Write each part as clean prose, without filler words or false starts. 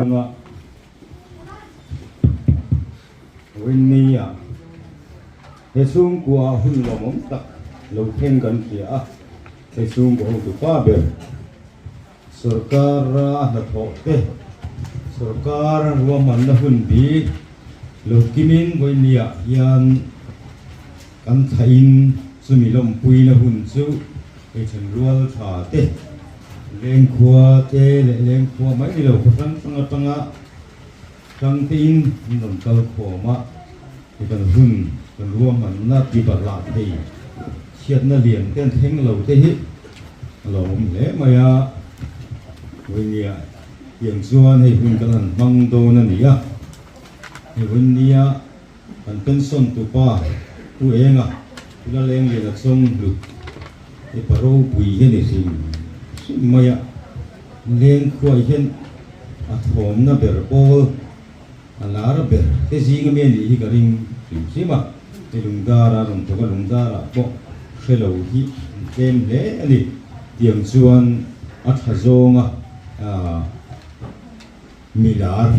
anga Winnie-a he chhungkua hun lawmawm tak lo thleng kan hria a, he chhungkaw hotu pa ber Sorkara a hnathawh te, sorkar ruahmanna hun bi lo kimin Winnie-ah hian kan thlahin chumi lawmpuina hun chu hei thenrual tha te, lengkhua te leh lengkhua mai ni lo khaw hrang hrang atanga Tang tein an rawn kal khawm a, ti kan hun kan ruahmanna ti barhlah thei chhiatna lian te an thleng lo te hi a lo awm hle mai a, Vawinia tiang chuan hei hun kan han hmang dawn a ni a, hei Vawinia kan pension tupa Pu Enga Pu Laleng Liana chawng hlut hi pa ropui hi a ni hrim hrim mai a. Lengkhuai hian a thawmna ber pawl a lar ber te zing ami a nih hi ka ring hrim hrim a, hei lungdara rawn thawk a lungdarah pawh hre lo hi an tlem hle a ni. Tiang chuan a tha zawnga mi lar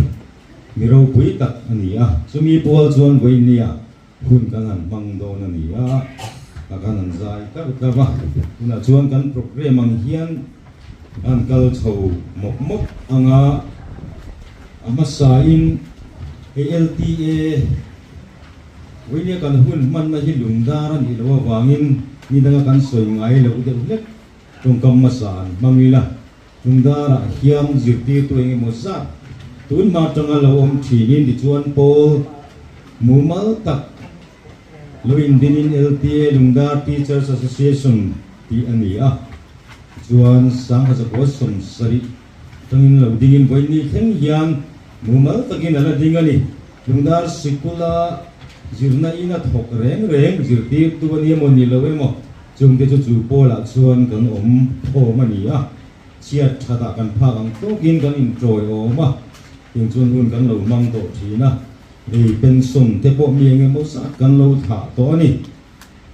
mi ropui tak a ni a, chumi pual chuan vawinia Hun kan han hmang dawn a ni a, a kan han zai karh karh a, tunah chuan kan program ang hian a han kal chho mawp mawp ang a, a hmasain hei LTA vawinia kan hun hmanna hi lungdar a nih loh avangin ni danga kan sawi ngai loh deuh hlek tawngkam hmasa an hmang ila, lungdarah hian zirtirtu eng emaw zat tun hma atanga lo awm thinin tichuan pawl mumal tak lo indinin LTA Lungdar Teachers Association tih a ni a, tichuan Sangha Zakua 70 atangin lo dingin vawiin thleng hian mumal takin a la ding a ni. Lungdar sikula zirna in a thawk reng reng zirtirtu a ni emaw ni lo emaw chungte chu chu pawlah chuan kan awm thawm a ni a, chhiat thatah kan phak ang tawkin kan inṭawiawm a, tiang chuan hun kan lo hmang tawh ṭhin a. Hei pension te pawh mi eng emaw zat kan lo thlah tawh a ni.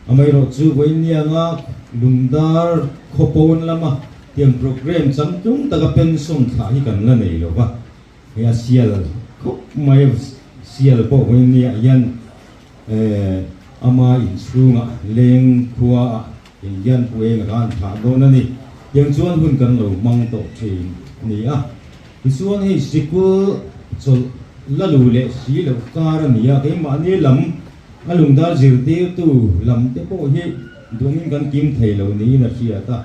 Amaherawh chu Vawiinianga Lungdar khawpawn lama tiang program changtlung taka pension thlah hi kan la nei lo va. Hei a sial khawp mai a, sial pawh Vawiiniah hian ama inchhungah leng khuaah eng hian pu eng a kan thlah dawn a ni. Tiang chuan hun kan lo hmang tawh thin a ni a. Tichuan hei sikul chawlh la lu leh si loh kar a ni a, keimahni lam a lungdar zirtirtu lam te pawh hi duangin kan kim thei lo niin a hriat a,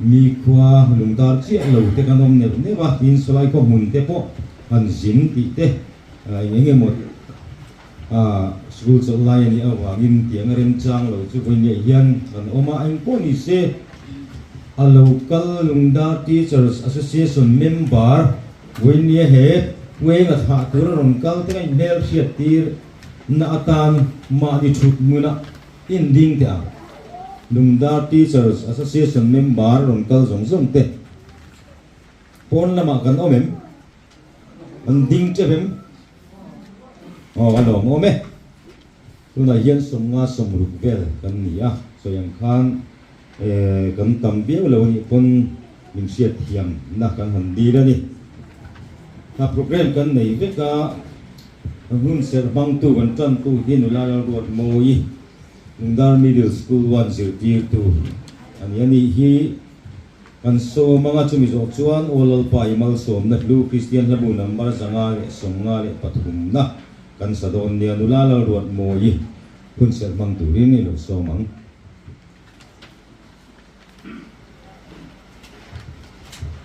mi khua lungdar chiah lo te kan awm neuh neuh a, tin sawlai khaw hmun te pawh han zin tih te eng eng emaw sikul chawlh lai a nih avangin tiang a remchang lo chu vawiin hian kan awm a, engpawh ni se. A local Lungdar Teachers Association member Wayne he Wayne-a thlah tur a rawn kal te ngaih hmel hriat tir na atan mahni thut hmuna inding teh ang. Lungdar Teachers Association member rawn kal zawng zawng te pawn lamah kan awm em? An ding teuh em? Aw a lawm awm e. Tunah hian 50 60 vel kan ni a, sawi ang khan kan tam viau lo anih pawn min hriat thiamna kan han dil a ni. Hna program kan nei vek a, hun serh hmangtu kan tantu hi nula Lalruatmawi, Lungdar Middle School 1 zirtirtu a ni a nih hi. Kan sawm anga chumi zawh chuan Aw Lalpa i malsawmna hlu Kristian hlabu number 153 na kan sa dawn nia nula Lalruatmawi hun serh hmang turin i lo sawm ang.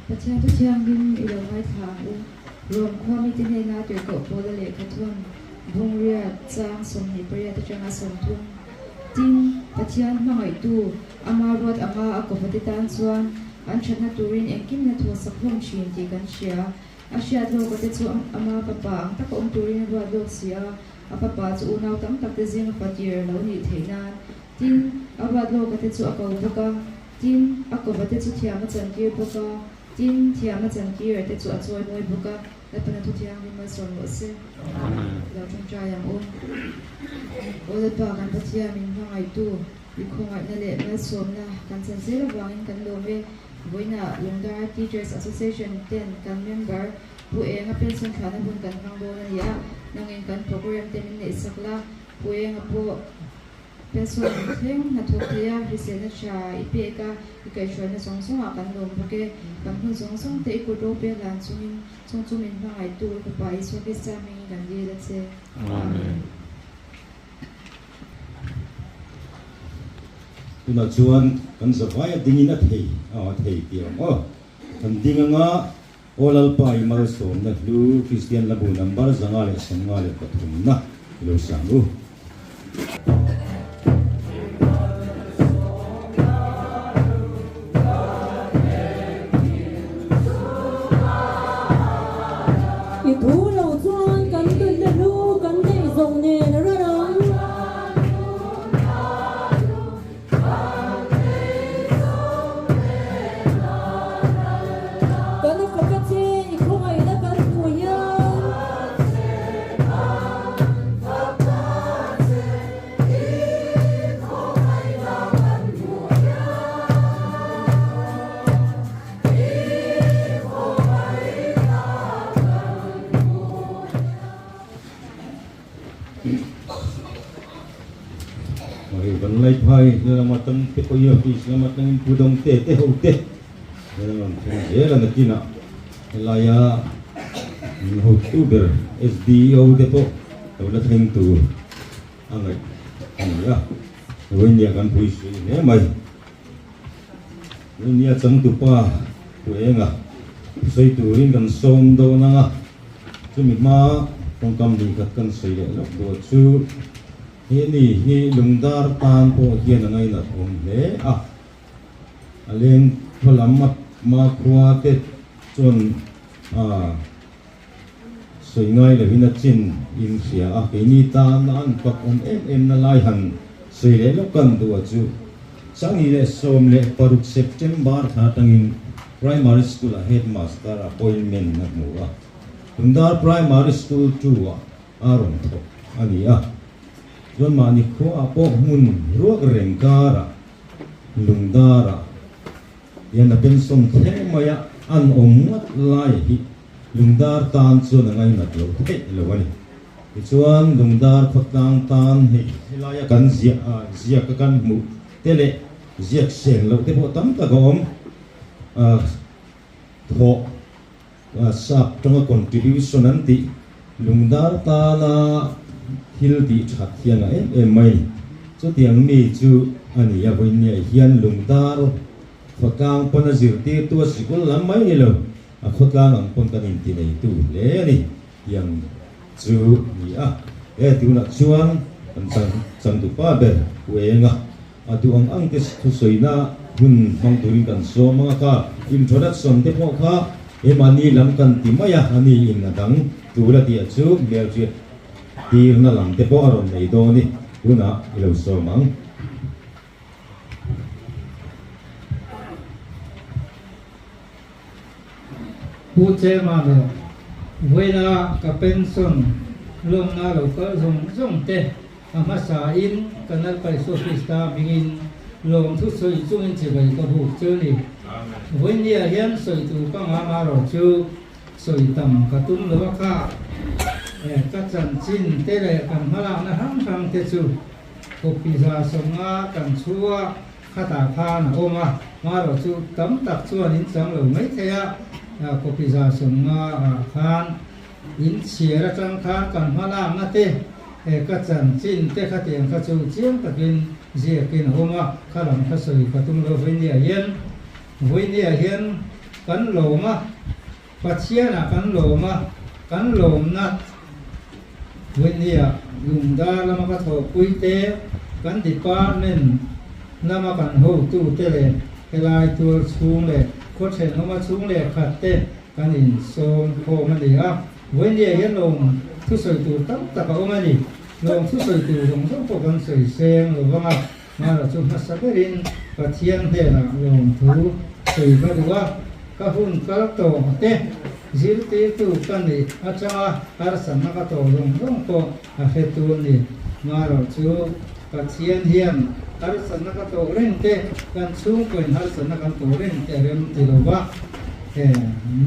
Pathian thu thianghlim i lo ngaithla ang u. Rom khua mite hnena tirhkoh Paula lehkha thun Bungriat chang 28 atanga 30. Tin, Pathian hmangaihtu Ama ruat anga a kawpate tan chuan an thatna turin engkim na thaw sak hlawm thin tih kan hria. A hriat lawka te chu ama fapa ang taka awm turin a ruat lawk si a, a fapa chu unau tam tak te zinga fatir a lo nih theih nan. Tin, a ruat lawka te chu a ko bawk a, tin, a kawpa te chu thiam a chantir bawk a, tin, thiam a chantir te chu a chawi mawi bawk a. Lalpana thu thianghlim malsawm rawh se. Lo tawngtai ang u. Aw Lalpa kan Pathian min hmangaihtu i khawngaihna leh malsawmna kan chan zel avangin kan lawm e. Vawiinah Lungdar Teachers Association ten kan member Pu Enga. pension thlahna hun kan hmang dawn a ni a, nangin kan program te min neihsak la, Pu Enga pawh pension thleng hnathawk thei a, hriselna tha i pek a, i kaihhruaina zawng zawngah kan lawm bawk e. Kan hun zawng zawng te i kut ropui a hlan chungin chung chu min hmangaihtu i Fapa Isua Krista hmingin kan dil a che. Amen. Tunah chuan kan zavai a dingin a thei a thei tih ang aw. Kan ding anga Aw Lalpa i malsawmna hlu Kristian Labu number 153 na i lo sang u. I thu lo chuan kan nunna hlu kan neih zawng nen a ran ang. Kan fak a che i khawngaihna kan hmuh hian. Hei kan Laiphai lam atang te pawh hi office lam atangin Pu Dawngte te ho te lam an thleng zel a nakinah helaia min hotu ber SDO te pawh lo la thleng tur a ngaih a ni a, Vawinia kan pui suih hle mai. Vawinia changtupa Pu Enga sawi turin kan sawm dawn ang a, chumi hma kawngkam nih khat kan sawi leh lawk duh chu he ni hi lungdar tan pawh hian a ngainat awm hle a, a leng khaw lam hma khua te chuan a. Sawi ngai lovin a chin in hria a, keini tan a an pak awm em em na lai han sawi leh lawk kan duh a chu. 2016 September thla atangin Primary School ah Headmaster appointment a hmu a, Tundar Primary School 2 ah a rawn thawk a ni a. Chuan mahni khua ah pawh hmun ruak reng karah Lungdarah Hian a pension thleng mai a, an awm ngawt lai hi Lungdar tan chuan a ngainat lo theih lo a ni. Tichuan Lungdar khawtlang tan hei helaia kan ziah a, ziak a kan hmuh te leh ziak seng loh te pawh tam tak a awm. Thawh sap tanga contribution an tih Lungdar tana thil tih that hian a em em mai. Chutiang mi chu a ni a, vawinia hian Lungdar khawtlang pawn a zirtirtu a sikul lam mai ni lo, a khawtlang ang pawn kan inti neitu hle a ni tiang chu a ni a. He tunah chuan kan changtupa ber Pu Enga A duh ang ang te thusawina hun hmang turin kan sawm ang a, ka introduction te pawh kha hemahni lam kan ti mai a, a ni in a dang tul a tih chu hmelhriat tirna lam te pawh a rawn nei dawn i, tunah i lo sawm ang. Pu Chairman leh vawiina ka pension lawmna lo kal zawng zawng te A hmasa in ka Lalpa Isua Krista hmingin lawmthu sawi chungin chibai ka buk chu ni. Vawinia hian sawi tur ka ngam erawh chu sawi tam ka tum lo a kha. Ka chanchin te leh kan hmalakna hrang hrang te chu Kawppiza 50 kan chhu a, khatah khan a awm a, marawh chu tam tak chuan in chang lo mai thei a, Kawppiza 50 ah khan In chhiar atang khan kan hmalakna te, he ka chanchin te khatiang kha chu chiang takin ziakin a awm a, kha lam kha sawi ka tum lo Vawinia hian Vawinia hian kan lawm a, Pathianah kan lawm a, kan lawmna Vawinia lungdar lama ka thawhpui te, kan department lama kan hotu te leh helai tual chhung leh khaw thenawma chhung leh khat te Kan insawm khawm a ni a, Vawinia hian lawm thusawi tur tam tak a awm a ni. Lawm thusawi tur zawng zawng pawh kan sawi seng lo vang a, Mara chu hmasa berin Pathian hnenah lawmthu sawi ka duh a, ka hun kal tawh te zirtirtu ka nih atanga harsatna ka tawh zawng zawng pawh a hre tu a ni. Mara chu Pathian hian harsatna ka tawh reng te, kan chhungkawiin harsatna kan tawh reng te a rem ti lo va,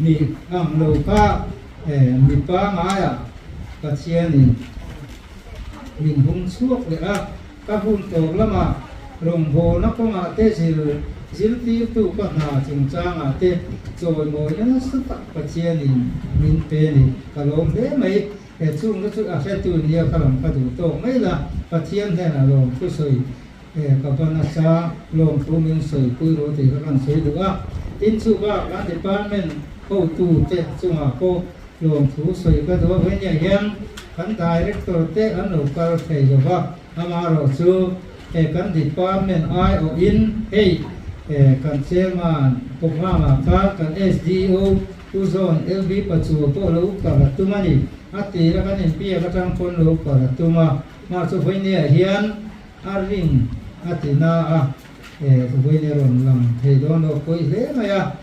mi ang lo kha. Mi pangaia Pathianin min hung chhuak leh a, ka hun tawp lamah rawngbawlna kawngah te zir zirtirtu ka hna chungchangah te chawimawina nasa tak Pathianin min pe ni. Ka lawm hle mai. He chungte chu a hretu nia ka lam ka duh tawk mai la, Pathian hnenah lawmthu sawi ka va nasa, lawmthu min sawi pui rawh tih kha kan sawi duh a. Tin, chu bak kan department hotute chungah pawh lawmthu sawi ka duh a, vawinia hian kan director te an lo kal thei lo va, amaherawhchu he kan department aiawhin hei kan chairman programme ah khan kan SDO Pu Zawn, LB Pachuau pawh lo kal a tum a ni. A tir a kan inbiak atang pawn lo kal a tum a. Mah chu vawinia hian a ring a ti na a, eh vawinia rawn lang thei dawn lo pawi hle mai a.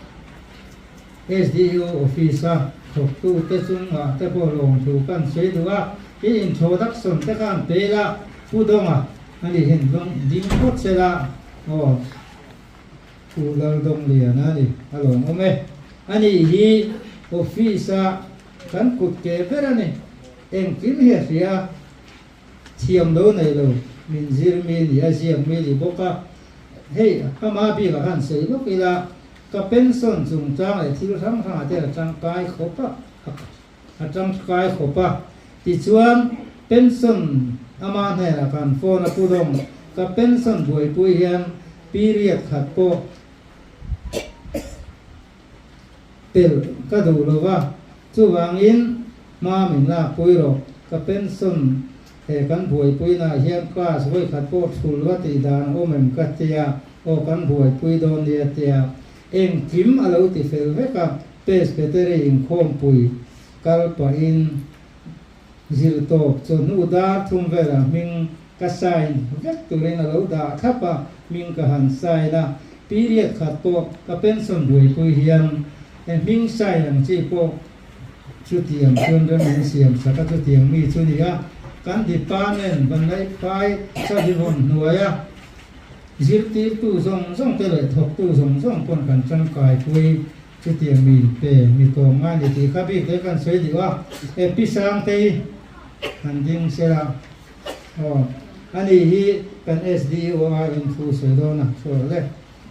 SDO office a thawktute chungah te pawh lawmthu kan sawi duh a, i introduction te khan pe ila Pu Dawnga a ni hian ding phawt sela aw. Pu Laldawngliana a ni, a lawmawm e. Ani hi office a kan kut ke ber a ni. Engkim hi a hria a, thiam lo nei lo, min zir mi ni a, ziak mi ni bawk a. Hei ama bikah khan sawi lawk ila, ka pension chungchang leh thil hrang hrangah te a tangkai khawp a, a tangkai khawp a. Tichuan pension ama hnenah kan phone a pu dawng, ka pension buaipui hian period khat pawh pelh ka duh lo va, chuvangin hma min lakpui rawh, ka pension he kan buaipuinaah hian class vawi khat pawh thul va tih dan a awm em ka tia, aw kan buaipui dawn nia tia engkim a lo ti fel vek a, Presbytery inkhawmpui kal pahin Zirtawp chawhnu dar thum velah hming ka sign vek turin a lo dah thlap a, hming ka han sign a, period khat pawh ka pension buaipui hian he hming sign ang chi pawh chutiang chuan rem min siam sak a, chutiang mi chu ni a, kan department Vanlaiphai Savivawn hnuaia zirtirtu zawng zawng te leh thawktu zawng zawng pawn kan tangkaipui. Chutiang mi pe mi tawm ngai ni tih kha bik te kan sawi deuh a, e Pi Sangtei han ding se la aw ani hi kan SDO a in thu sawi dawn a chhuak le.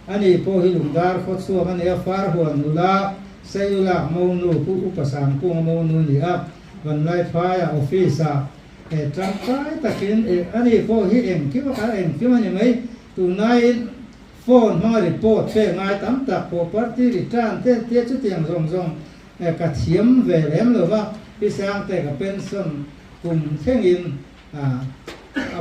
Ani pawh hi Lungdar khaw chhuak a ni a, Farhuan nula Saiulak Monu Pu Upa Sangkunga Monu a ni a, Vanlaiphaiah office ah e tangkai takin e ani pawh hi engkim a kal engkim a ni mai tunlaiin Phone hmanga report pek ngai tam tak pawh party return te tia chutiang zawng zawng ka thiam ve lem lo va, Pi Sangte ka pension kum thlengin a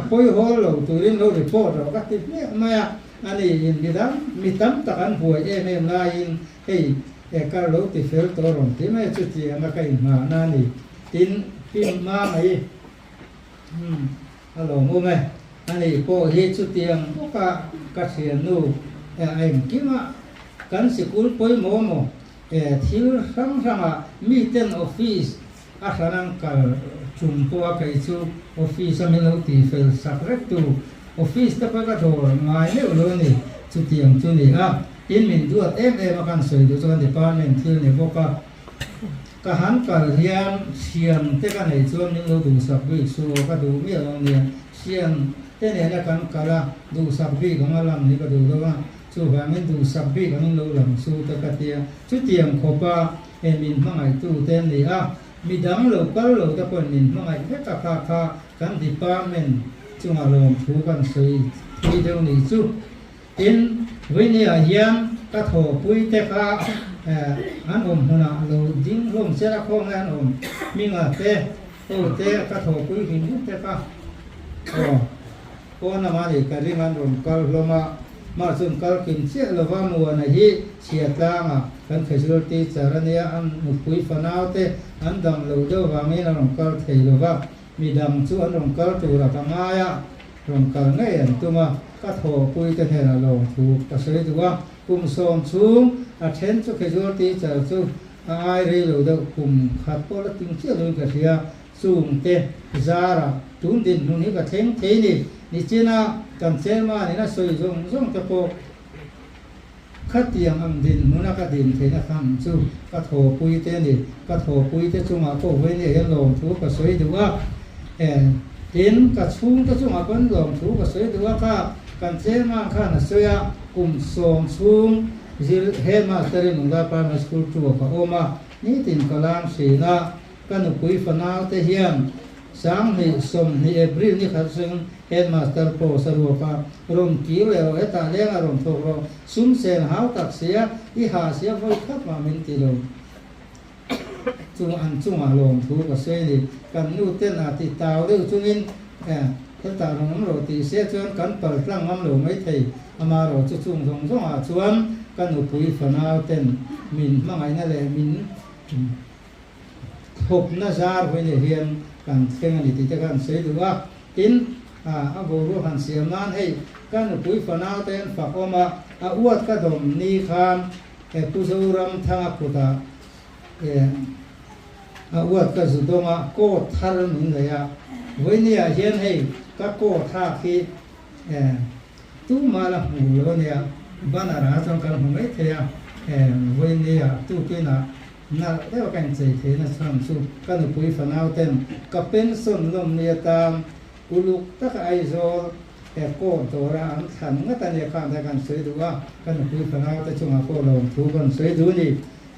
pawi hawl lo turin lo report rawh ka ti hmiah mai a, ani in midang mi tam tak an buai em em laiin hei kar lo ti fel tawh rawn ti mai a, chutiang a ka inghahna a ni. Tin, Pi Mamai. A lawmawm e. Ani pawh hi chutiang bawka ka thiannu a engkim a, kan sikul pawimawh maw e thil hrang hrangah miten office a hran ang kal tum pawh a kei chu office a min lo ti fel sak rek tu office te pawh ka dawr ngai meuh lo a ni. Chutiang chu ni a, tin min duat em em a kan sawi duh chuan department thil ni bawk a. Ka han kal hian thian te ka neih chuan min lo duhsak bik su aw ka duh miah lo nia, thian te nena kan kal a duhsak bik anga lam hi ka duh lo a, chuvangin duhsak bik angin lo lam su te ka tia, chutiang khawpa he min hmangaihtu te an ni a, midang lo kal lo te pawhin min hmangaih vek a kha kha kan department chunga lawmthu kan sawi thui deuh nih chu. Tin, Winnie-ah hian ka thawhpui te kha an awm hmunah lo ding hlawm se la khawnge an awm hminga te ho te ka thawhpui hlim hlim te kha aw pawn lama nih ka ring an rawn kal hlawm a, mah chuan kal kim chiah lova Muana hi chhia tlanga kan casual teacher a nia an nupui fanau te an dam loh deuh vangin a rawn kal thei lova midang chu an rawn kal turah ka ngai a. Rawn kal ngei an tum a, ka thawhpui te hnenah lawmthu ka sawi duh a, kum sawm chhung a then chu casual teacher chu a ai rei lo deuh kum khat pawh la ting chiah loin ka hria, chung te zarah tun dinhmun hi ka thleng thei ni, nichina kan chairman in a sawi zawng zawng te pawh. Khatiang ang dinhmuna ka din theihna tham chu ka thawhpui te a ni. Ka thawhpui te chungah pawh vawinia hian lawmthu ka sawi duh a. Tin, ka chhungte chungah pawn lawmthu ka sawi duh a, kha kan chairman khan a sawi a, kum sawm chhung zir headmaster-in Lungdar Primary School tua ka awm a, nitin ka lam thin a, ka nupui fanau te hian 20 20 April ni khat seng headmaster post a ruak a, rawn kir leh rawh hetah lengah rawn thawk rawh, sum sen hau tak sia, i hah sia vawi khat mah min ti lo. Chu an chungah lawmthu ka sawi a ni. Kan nu ten a ti tau deuh chungin hetah rawn awm rawh tih se chuan kan pal tlang ngam lo maithei. Amaherawh chu chung zawng zawngah chuan ka nupui fanau ten min hmangaihna leh min thawpna zar vawiin hian kan thleng a ni tih te kha an sawi duh a. Tin, a boruak han siam nan hei ka nupui fanau te an fak awm a, a uat ka dawm ni khan He Pu Zoram Thanga kutah a uat ka zu dawng a, coat thar min lei a. Vawinia hian hei ka coat hak hi tumah la hmu lo a nia, banner ah chuan kan hmu mai thei a. Vawinia tukinah nalh deuh ka inchei theihna chhan chu ka nupui fanau ten ka pension lawmni atan Uluk taka Aizawl he court dawra an thlan ngat a nia khan ta kan sawi duh a, ka nupui fanau te chungah pawh lawmthu kan sawi duh a ni.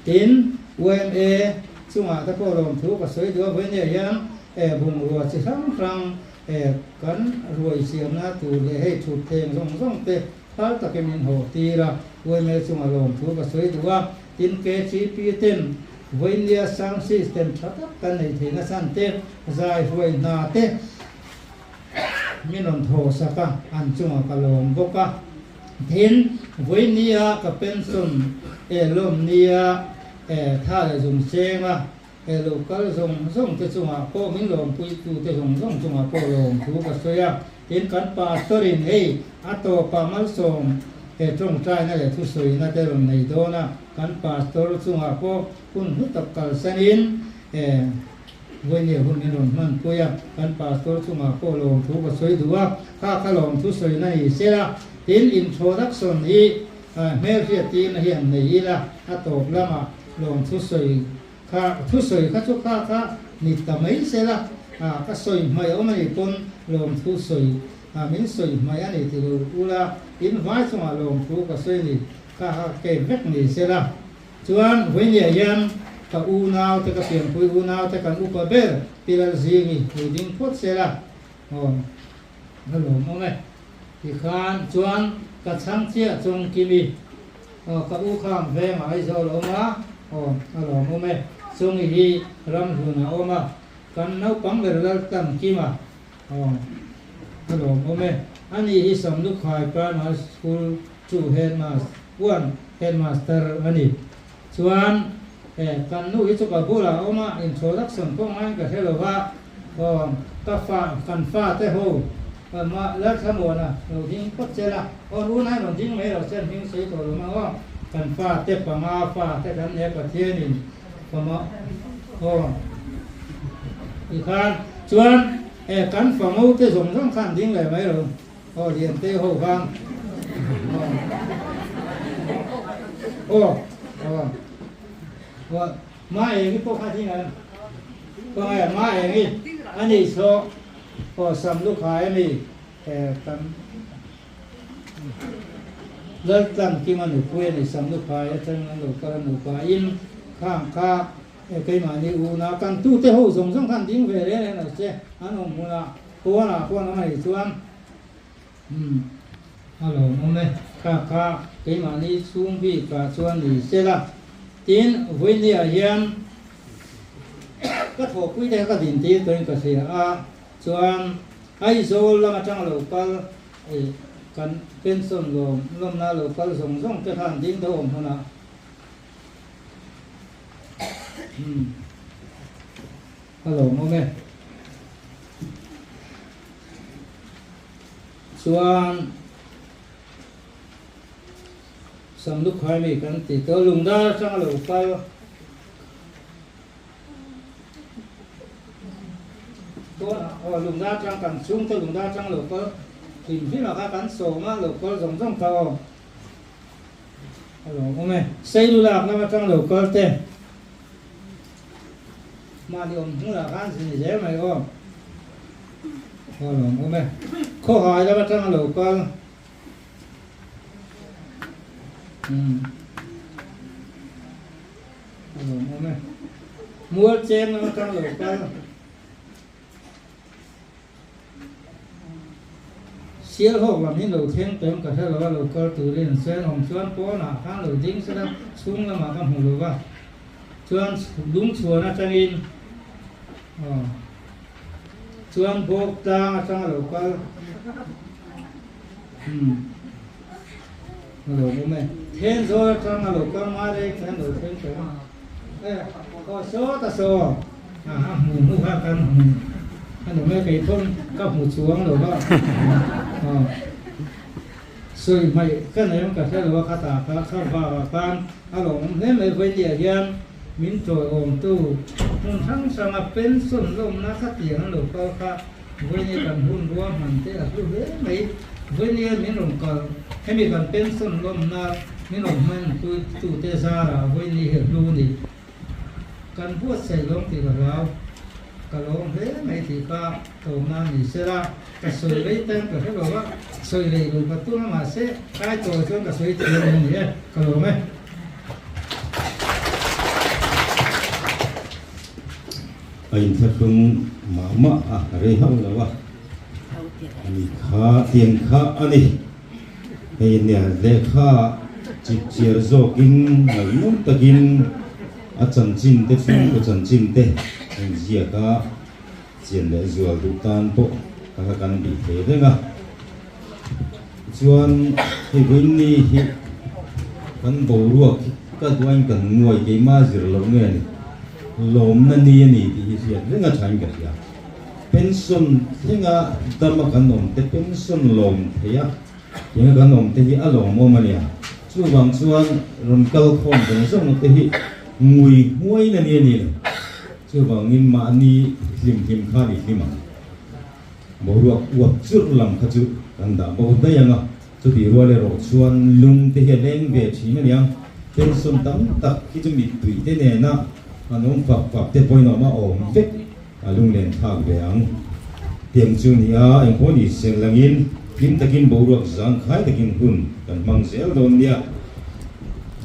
Tin, yma chungah te pawh lawmthu ka sawi duh a, vawinia hian he bungrua chi hrang hrang he kan ruai siamna tur leh hei thut theng zawng zawng te phal takin min hawh tir a, yma chungah lawmthu ka sawi duh a. Tin, KTP ten Vawinia sound system tha tak kan neih theihna chhan te, zai hruai hna te min rawn thaw sak a, an chungah ka lawm bawk a. Tin, Vawinia ka pension e lawmnia e tha leh zung cheng a, e lo kal zawng zawng te chungah pawh min lawmpuitu te zawng zawng chungah pawh lawmthu ka sawi a. Tin, kan pastor in hei a tawpah malsawm he tawngtaina leh thusawina te rawn nei dawn a, kan pastor chungah pawh hun hlu tak kalsanin he vawinia hun min rawn hmanpui a, kan pastor chungah pawh lawmthu ka sawi duh a, kha kha lawmthu sawina ni sela, tin introduction hi hmelhriat tirna hi an nei ila a tawp lamah lawmthu sawi Kha thusawi kha chu kha kha ni ta mai sela, a ka sawi hmai awm a nih pawn lawmthu sawi a min sawi hmai a ni ti lo ula, in vai chungah lawmthu ka sawi ni kha kha ke vek ni sela. Chuan vawinia hian ka unau te ka pianpui unau te kan upa ber Pilal Zingi ui ding phawt sela aw a lawm awm e. Tikhan chuan ka chhang chiah chung Kimi Aw ka u kha ang veng a Aizawl a awm a, aw a lawmawm e. Chungi hi Ramhlun a awm a, kan naupang ber Laltan Kim a, aw a lawmawm e. Ani hi Samlukhai Primary School 2 Headmaster, one Headmaster a ni. Chuan e kan nu hi chu ka bulah a awm a, introduction pawh ngaiin ka hre lo va, aw ka fa kan fa te ho ma Lalthlamuana lo ding phawt che la, aw nu nai rawn ding mai lo che an hming sawi tawh lo mang aw, kan fa te panga fa te kan nei a Pathianin fama aw tikhan chuan e kan fa ngo te zawng zawng khan ding leh mai lo. Aw lian te ho vang. Aw aw aw ma eng i pawh kha ding an. Ka ngai ma eng i ani so aw sam lu khai ami kan lal tlang kim anu pui ani sam lu khai atang an lo kal anu pa in khang kha keimahni una kan tu te ho zawng zawng khan ding ve reng reng lo che an awm hmunah Pawnah pawh an awm a nih chuan umm a lawmawm e. Kha kha keimahni chhung bikah chuan ni se la. Tin, vawinia hian ka thawhpui te kha ka din tir tawhin ka hria a, chuan Aizawl lam atanga lo kal ih kan pension lawm lawmna lo kal zawng zawng te kha an ding deuh awm hmunah umm a lawmawm e. Chuan Samlukhai mi kan ti tawh lungdar atanga lo kal aw lungdar atang kan chhungte lungdar atanga lo kal hlim hlim ah kha kan sawm a lo kal zawng zawng kha aw. A lawmawm e. Seilu lak lam atang lo kal te. Mahni awm hmunah khan zin zel mai aw. A lawmawm e. Khawhai lam atang lo kal. Umm. A lawmawm e. Mual cheng lam atang lo kal. Sialhawk lam hi lo thleng tawh ka hre lo a, lo kal turin chuan awm chuan pawnah khan lo ding sela chhung lamah ka hmu lo va, chuan lungchhuan atangin aw chuan bawk tlang atanga lo kal umm a lo awm e, Thenzawl atanga lo kal Marei khan lo thleng tawh a. E aw saw ta saw a a hmu hnu kha kan hmu a ni mai kei pawn ka hmu chuang lo va aw sawi hmaih ka nei ang ka hre lo a khatah kha kha vangah khan a lawmawm hle mai vawinia hian min tawiawm tu hmun hrang hrang a pension lawmna khatiang an lo kal kha vawinia kan hun ruahman te a hlu hle mai vawinia min rawn kal hemi kan pension lawmna Min rawn hman tute zarah vawiini hi a hlu ni. Kan buatsaih lawng tih ka hlau. Ka lawm hle mai tih kha tlawmna a ni sela, ka sawi rei tan ka hre lo a, sawi rei lo ka tum a mahse kai tawi chuan ka sawi thiam lo ni e, ka lawm e. A inthlahrung mah mah a rei hauh lo a, ani kha tiang kha a ni. Hei nia lehkha chip chiar zawkin ngaihnawm takin a chanchin te chhungkaw chanchin te an ziak a, chian leh zual duh tan pawh ka la kan bih thei reng a. Tichuan hei vawiinni hi kan boruak hi ka duain kan nguai keimah zir loh nge ni lawmna ni a ni tih hi hriat reng a thain ka hria. Pension thlenga dama kan awm te pension lawm thei a, tinga kan awm te hi a lawmawm a nia. Chuvang chuan rawn kal khawm zawng zawng te hi ngui hmuai na ni a ni lo. Chuvangin mahni hlim hlim khan i hlim ang. Boruak uap churh lam kha chu kan dah bo daih ang a, chutih rual erawh chuan lung te hi a leng ve thin a niang. Pension tam tak hi chu mittui te nena an awm fak fak te pawhin a awm a awm vek. A lunglen thlak ve ang. Tiang chu ni a, engpawh ni sel langin hlim takin boruak zangkhai takin hun kan hmang zel dawn nia.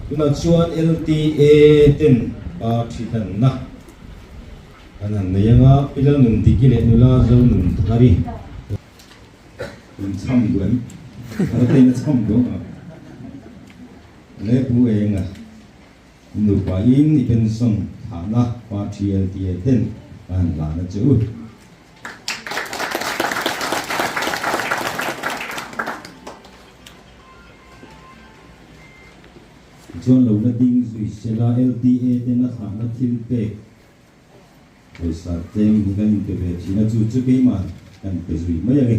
Tunah chuan LTA ten pa thihlanna an han nei anga, Pi Lalnundiki leh nula Zonunthari in cham duh em? Ate in a cham duh ang a? Le Pu Enga. Nupa in i pension thlahna party LTA ten ka han hlan a che u. Tichuan lo la ding zui sela LTA ten a thlahna thil pek pawisa tlem hi kan inpe ve thin a, chu chu keimah kan pe zui mai a ni.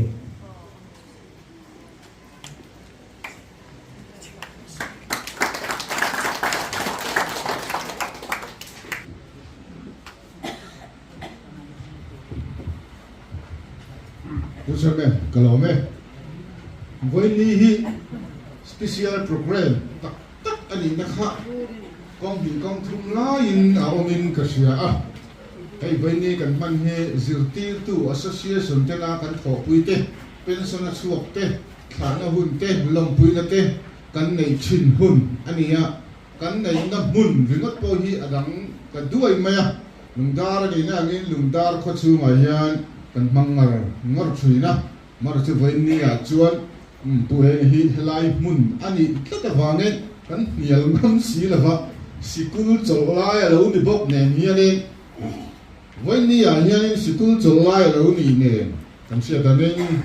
Pu Chairman, ka lawm e. Vawiinni hi special programme tak tak a nihna kha kawng hnih kawng thum laiin a awmin ka hria a. Hei vawiinni kan hman hi zirtirtu association tena kan thawhpui te, Pension a chhuak te, thlahna hun te, lawmpuina te kan neih thin hun a ni a, kan neihna hmun ringawt pawh hi a dang ta duai mai a, Lungdar a nihna angin Lungdar khaw chhungah hian kan hmang ngar ngar thin a, mar chu vawiinni ah chuan Pu Eng hi helai hmun a nih tlat avangin kan hnial ngam si lova, sikul chawlh lai a lo ni bawk nen hianin vawiinni ah hianin sikul chawlh lai a lo nih nen. Kan hriat angin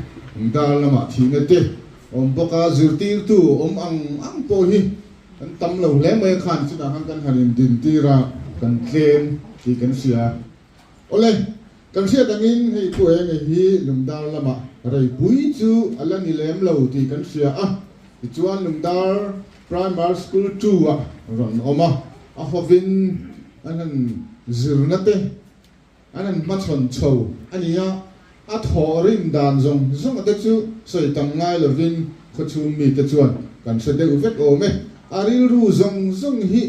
dar lamah thihna te awm bawk a, zirtirtu awm ang ang pawh hi kan tam lo hle mai a, khan chutah khan kan han indintir a, kan tlem tih kan hria. Awle, kan hriat angin hei Pu Enge hi Lungdar lamah reipui chu a la ni lem lo tih kan hria a, tichuan Lungdar Primary School 2 ah rawn awm a, a hovin an han zirna te An han hmachhawn chho a ni a, a thawh rim dan zawng zawng te chu sawi tam ngai lovin khawchhung mite chuan kan hre deuh vek awm e. A rilru zawng zawng hi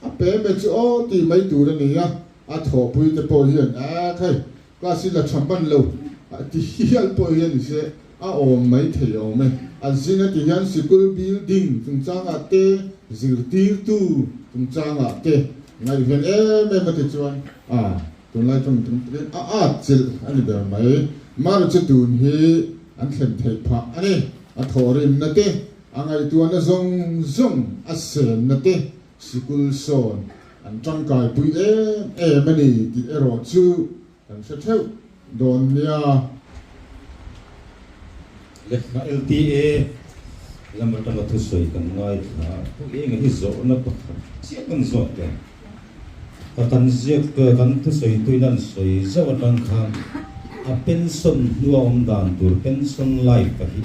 a pe me chu aw tih mai tur a ni a, a thawhpui te pawh hian a khai class hi la tha hman lo ti hial pawh hian ni se a awm mai thei awm e. A zin a ti hian sikul building chungchangah te, zirtirtu chungchangah te ngaihven em em a ti chuan a tunlai tawng tam takin a at chilh a ni ber mai. Mara chu tun hi an thlen theih phah a ni. A thawhrimna te A ngaihtuahna zawng zawng a senna te sikul sawn an tangkaipui em em a ni tih erawh chu kan hre theuh dawn nia. Lehkha LTA lam atanga thusawi kan ngaithla a, pu enga hi zawhna pakhat chiah kan zawt teh. Ka kan ziak kan thusawi tuin an sawi zauh atang khan a pension hnua awm dan tur pension life a hi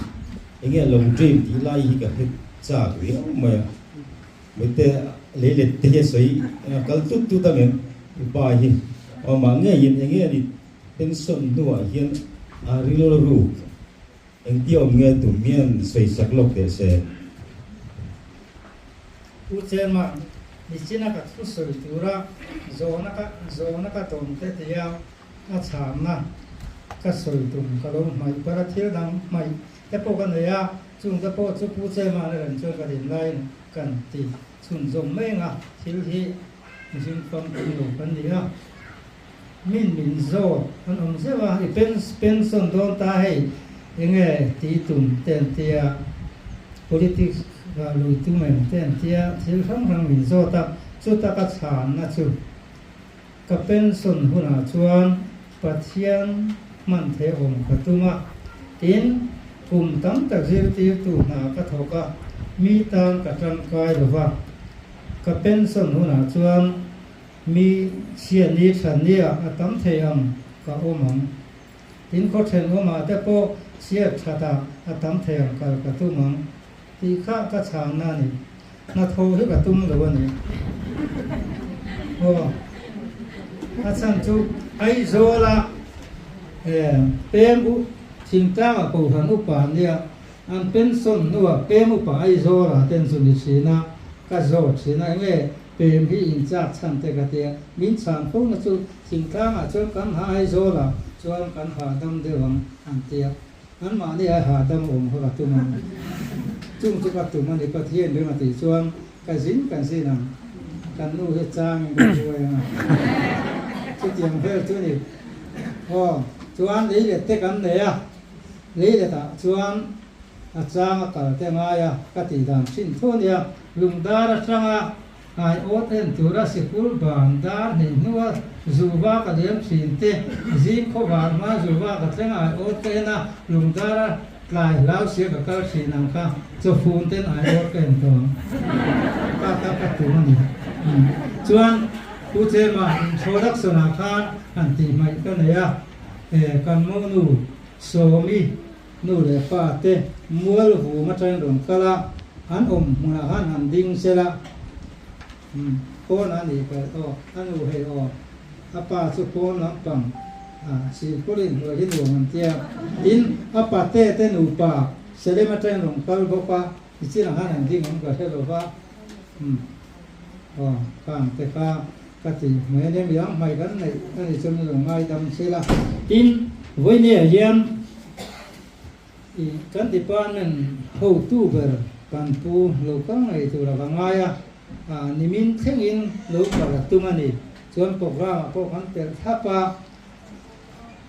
Enge lo dream tih lai hi ka hre chak riau mai a, mite lei let te hi a sawi a kal tut tut ang em i pa hi awmah ngeiin enge a ni pension hnuah hian a rilru engtia awm nge tum hian sawi sak lawk teh se. Pu Chairman, nichina ka thu sawi tura zawhna ka zawhna ka dawn te tia A chhanna ka sawi tum ka lo hmaih par a, thil dang hmaih te pawh ka nei a, chung te pawh chu Pu Chema le reng chuan ka din laiin kan ti chhunzawm mai ang a, thil hi mihring famkim lo kan ni a, min min zawt an awm zeuh a, i pension dawn ta hei enge ti tum te an tia, politics ah lui tum em te an tia, thil hrang hrang min zawt a, chuta ka chhanna chu. Ka pension hunah chuan Pathian hman thei awm ka tum a, tin, kum tam tak zirtirtu hna ka thawk a, mi tan ka tangkai lo va. Ka pension hunah chuan mi chhiatni thatnia a tam thei ang ka awm ang. Tin, khaw thenawmah te pawh chhiat thatah a tam thei ang kal ka tum ang. Tih kha ka chhanna a ni. Hnathawh hi ka tum lo a ni. Aw, a chhan chu Aizawla pem u thingtlanga Kohhran upa an nia, an pension hnuah pem upa Aizawla ten chu ni thin a, ka zawt thin a, enge pem hi in chak chhan te ka tia, min chhan fo na chu thingtlangah chuan kan ha Aizawla chuan kan hahdam deuh ang an tia. Anmahni ai hahdam awm kha ka tum ang. Chung chu ka tum a ni Pathian ring a tih chuan ka zin kan zin ang. Kan nu hi changin ka hruai ang a. Chutiang vel chu ni. Aw, chuan lei let te kan nei a. Lei letah chuan a chang a kal te ngai a ka tih dan thin thu a nia. Lungdar atanga Ai awt en tura sikul ban dar hnih hnua zuva ka liam thin te, zing khawvar hma zuva ka thleng ai awt ka en a, lungdar a tlai hlau sia ka kal thin ang kha chawfun ten ai awt ka en tawh ang. Ka kha ka tum a ni. Chuan Pu Chema introduction ah khan han tih hmaih ka nei a, e kan monu Sawmi Nu leh pa te mual vum atangin rawn kal a, an awm hmunah khan han ding sel a, umm pawn a nih ka aw, a nu hei aw, a pa chu pawn lampang a sirpawlin hnuai hi nuam an tia, tin a pate te nupa Selem atangin rawn kal bawk a, nichinah khan an ding awm ka hre lo va, umm aw khang te kha ka ti hmai a nia, midang hmai kan neih a nih chuan min rawn ngaidam sel a, tin vawinia hian. I kan department hotu ber kan pu lo kal ngei tur a va ngai a, nimin thlengin lo kal a tum a ni. Chuan programme ah pawh kan telh thlap a,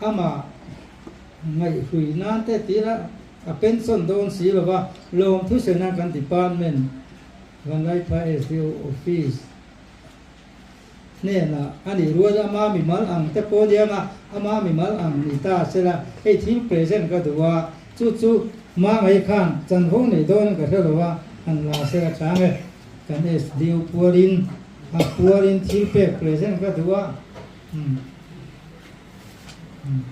amah ngaihhrui nan te tira a pension dawn si lo va, lawmthu sawi nan kan department Vanlaiphai SDO office hnenah a nih rual ama mimal ang te pawh aniang a, ama mimal ang ni ta sela hei thil present ka duh a, chu chu Mangai khan chanvo nei dawn ka hre lo a, han la sela chang e, kan SDO pualin a pualin thil pek present ka duh a, umm umm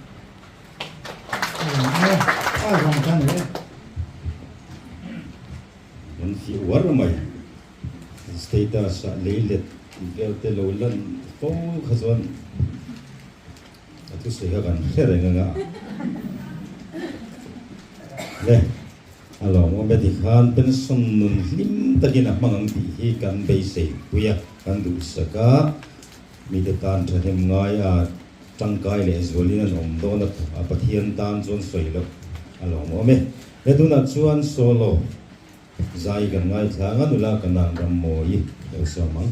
a zawng kha ni e. Kan fiah uar mai. Status ah lei let tih vel te lo lan fo kha chuan a thusawi kha kan hre reng anga le. A lawmawm e tikhan pension nun hlim takin a hmang ang tih hi kan beisei pui a, kan duhsak a, mite tan thahnem ngai a tangkai leh zualin an awm dawn a, a Pathian tan chuan sawi loh a lawmawm e. He tunah chuan solo zai kan ngaithla ang a, nula ka nan ram mawi lo sawm ang.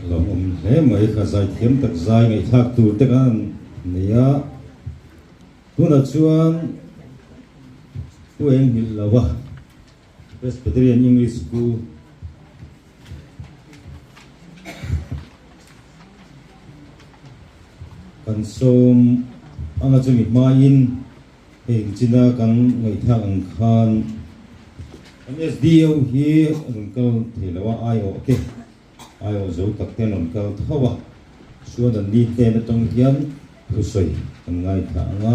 Lawmawm hle mai kha zaithiam tak zai ngaihthlak tur te kan nei a, tunah chuan Pu Eng Nghilh Lova Presbyterian English School kan sawm anga chumi hmain heng china kan ngaihthlak ang khan kan SDO hi a rawn kal thei lo a, aiawh te aiawh zo tak te an rawn kal tho a, chuan an ni hnen atang hian thusawi kan ngaithla anga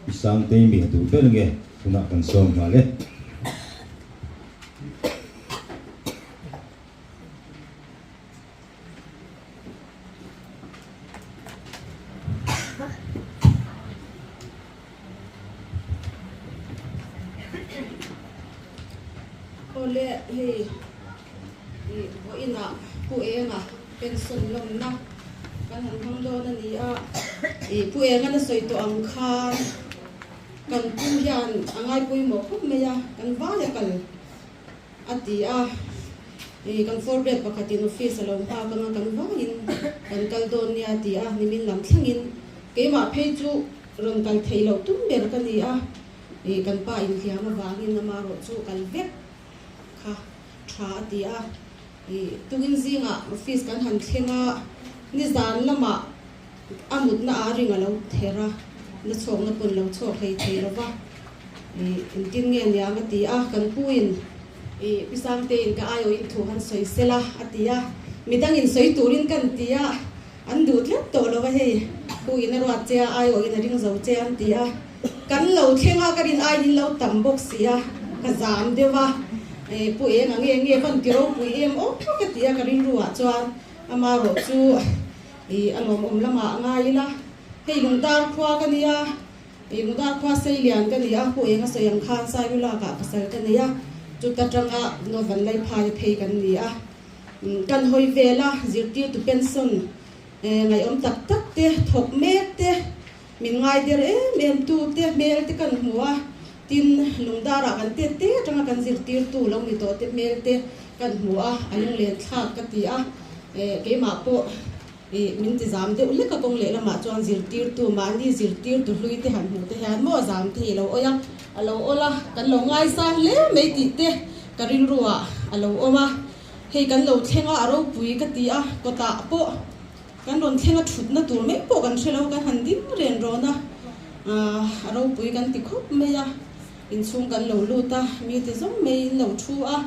i Sangtei mi ha duh ber nge tunah kan sawm nghal e. Awle hei ih vawiinah Pu Enga pension lawmna kan han hmang dawn a ni a, ih Pu Enga na sawi tawh ang khan kan pu hian a ngai pawimawh khawp mai a, kan vai a kal a ti a, ih kan four grade pakhatin office a lo nghak anga kan vaiin kan kal dawn nia a ti a, nimin lam thlengin keimah phei chu rawn kal theih loh tum ber ka ni a. Ih kan pa inhliam avangin ama rawh chu kal vek kha tha a ti a, ih tukin zingah office kan han thleng a, nizan lamah a mutna ah ring a lo ther a, na chhawkna pawn lo chhuak hlei thei lo va, ih engtin nge niang a ti a, kan pu in ih Pi Sangteiin ka aiawhin thu han sawi sel a a ti a, midangin sawi turin kan ti a, An duh tlat tawh lo a hei, pu in a ruat che a, aiawh in a ring zo che an ti a, kan lo thleng a, ka rin aiin in lo tam bawk si a, ka zam deuh a, pu eng a nge nge van ti ropui em aw ka ti a, ka rilru ah chuan ama rawh chu ih a lawmawm lamah a ngai ila, hei lungdar khua ka nia, ih lungdar khua sei lian ka ni a, pu eng a sawi ang khan Sairulak ah pasal ka nei a, chuta tanga Novan Laiphai a phei kan ni a. Kan hawi vel a, zirtirtu pension ngaihawm tak tak te, thawk mek te, min ngai der em em tu te hmel te kan hmu a, tin lungdarah kan tet te atanga kan zirtirtu lo ni tawh te hmel te kan hmu a, a lunglen thlak ka ti a, keimah pawh min ti zam deuh hlek a kawng lehlamah chuan zirtirtu mahni zirtirtu hlui te han hmuh te hian maw zam thei lo awih a, a lo awl a, kan lo ngaisang hle mai tih te ka rilruah a lo awm a, hei kan lo thleng a, a ropui ka ti a, kawtah pawh kan rawn thleng a thutna tur mai pawh kan hre lo, kan han ding ren rawn a, a ropui kan ti khawp mai a, inchhung kan lo lut a, mite zawng mai in lo thu a,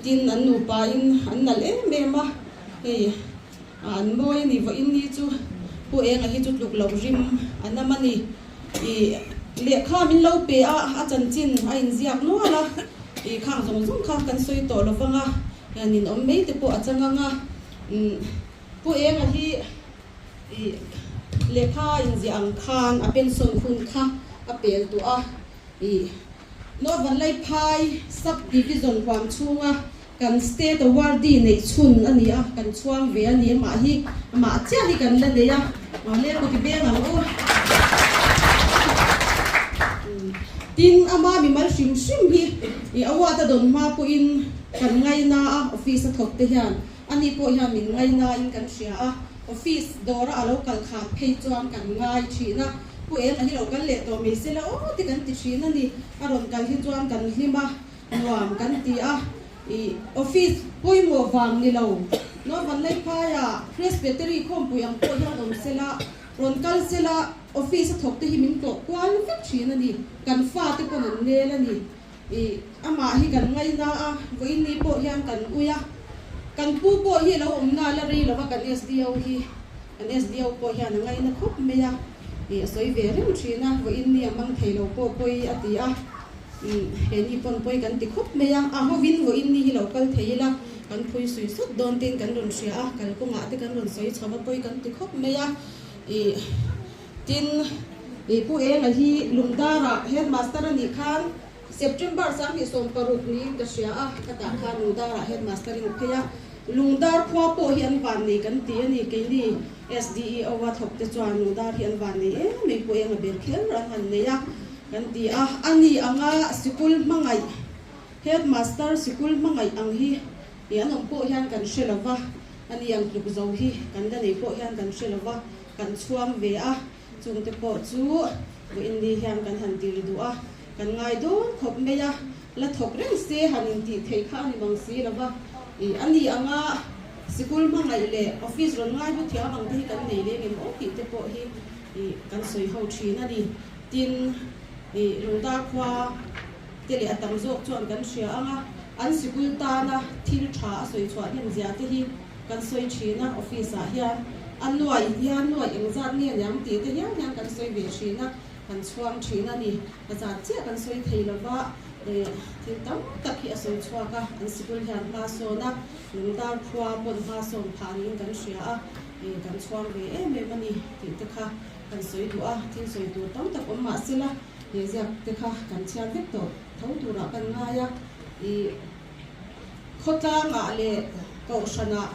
tin an nupa in an nalh em em a, hei. An mawi a ni, vawiin ni chu Pu Enga hi chu tluk loh rim a nam a ni. Ih lehkha min lo pe a, a chanchin a inziak nual a, ih khang zawng zawng kha kan sawi tawh lo vang a, nin awm mai te pawh a chang ang a. Pu Enga hi ih lehkha a inziah ang khan a pension hun kha a pel tawh a, ih North Vanlaiphai Sub Division huam chhunga Kan state awardee neih chhun a ni a, kan chhuang ve a ni. Amah hi, amah chiah hi kan la nei a, le kut i beng ang u. Tin, ama mimal hrim hrim hi i award a dawn hma pawhin kan ngaina a, office a thawk te hian ani pawh hian min ngaina in kan hria a, office dawra a lo kal khat phei chuan kan ngai thin a, Pu Eng a hi lo kal leh tawh mai se la aw ti kan ti thin a ni. A rawn kal hi chuan kan hlim a. Nuam kan ti a, ih office pawimawh vang ni lo. North Vanlaiphaiah Presbytery khawmpui ang pawh hian awm sela, rawn kal sela office a thawk te hi min tlawh kual vek thin a ni. Kan fate pawn an nel a ni. Ih amah hi kan ngaina a, vawiin pawh hian kan ui a. Kan pu pawh hi a lo awm na la rei lova kan SDO hi, kan SDO pawh hian a ngaina khawp mai a, ih a sawi ve reng thin a, vawiin ni a mang thei lo pawh pawi a ti a. He ni pawn pawi kan ti khawp mai a, a hovin vawiin ni hi lo kal thei ila, kan phui sui sawt dawn tiin kan rawn hria a, kalkawngah te kan rawn sawi chho va pawi kan ti khawp mai a, ih tin ih Pu Enga hi Lungdarah headmaster a nih khan September 2016 niin ka hria a, ka tah khan Lungdarah headmaster in phei a, Lungdar khua pawh hi an van nei kan ti a ni, keini SDEO a thawk te chuan Lungdar hi an van nei em mai Pu Enga ber kher an han nei a. Kan ti a, a ni anga sikul hmangaih, Headmaster sikul hmangaih ang hi i an awm pawh hian kan hre lo va, a ni ang tluk zo hi kan la nei pawh hian kan hre lo va, kan chhuang ve a, chungte pawh chu vawiin ni hian kan han tir duh a, kan ngai dawn khawp mai a, la thawk reng se han intih theih kha a ni mang si lo va, i a ni anga sikul hmangaih leh office rawn ngai hmu thiam ang te hi kan nei leng em aw tih te pawh hi i kan sawi ho thin a ni. Tin, ih Lungdar khua te leh a tam zawk chuan kan hria ang a, an sikul tana thil tha a sawi chhuah hnem zia te hi kan sawi thin a, office ah hian a nuai hian nuai engzat nge niang tih te hial hian kan sawi ve thin a, kan chhuang thin a ni. A zat chiah kan sawi thei lo va, ih thil tam tak hi a sawi chhuak a, an sikul hian hma sawn a, Lungdar khua pawn hma sawn phah niin kan hria a, ih kan chhuang ve em em a ni tih te kha. Kan sawi duh a, thil sawi tur tam tak awm mah sela, he ziak te kha kan chhiar vek tawh tho turah kan ngai a, ih. Khawtlangah leh Kohhranah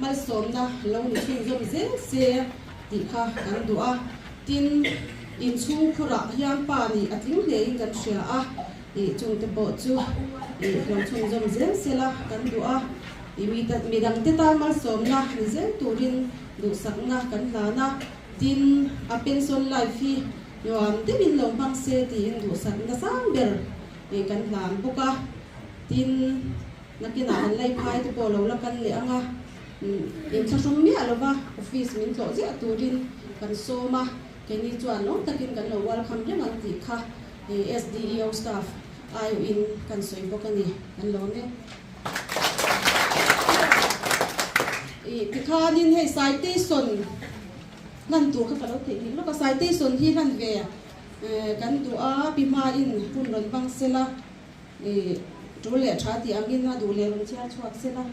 malsawmna lo ni chhunzawm zel se tih kha kan duh a. Tin, inchhungkhurah hian pa nih a tling hlein kan hria a, ih chungte pawh chu ih lo chhunzawm zel sela kan duh a. Ih midangte tan malsawmna ni zel turin duhsakna kan hlan a. Tin, a pension life hi nuam deuhin lo hmang se tiin duhsakna sang ber ih kan hlan bawk a. Tin, nakinah kan lei phai te pawh lo la kal leh ang a, inthlahrung miah lova office min tlawh ziah turin kan sawm a, keini chuan lawm takin kan lo welcome reng ang tih kha SDEO staff aiawhin kan sawi bawk a ni, kan lawm e. Ih tikhanin hei citation hlan tur kha ka lo theihnghilh lawk a, citation hi hlan ve kan duh a, pi hmain hun rawn hmang sela. I tul leh tha tih angin a duh leh rawn chhiar chhuak se la.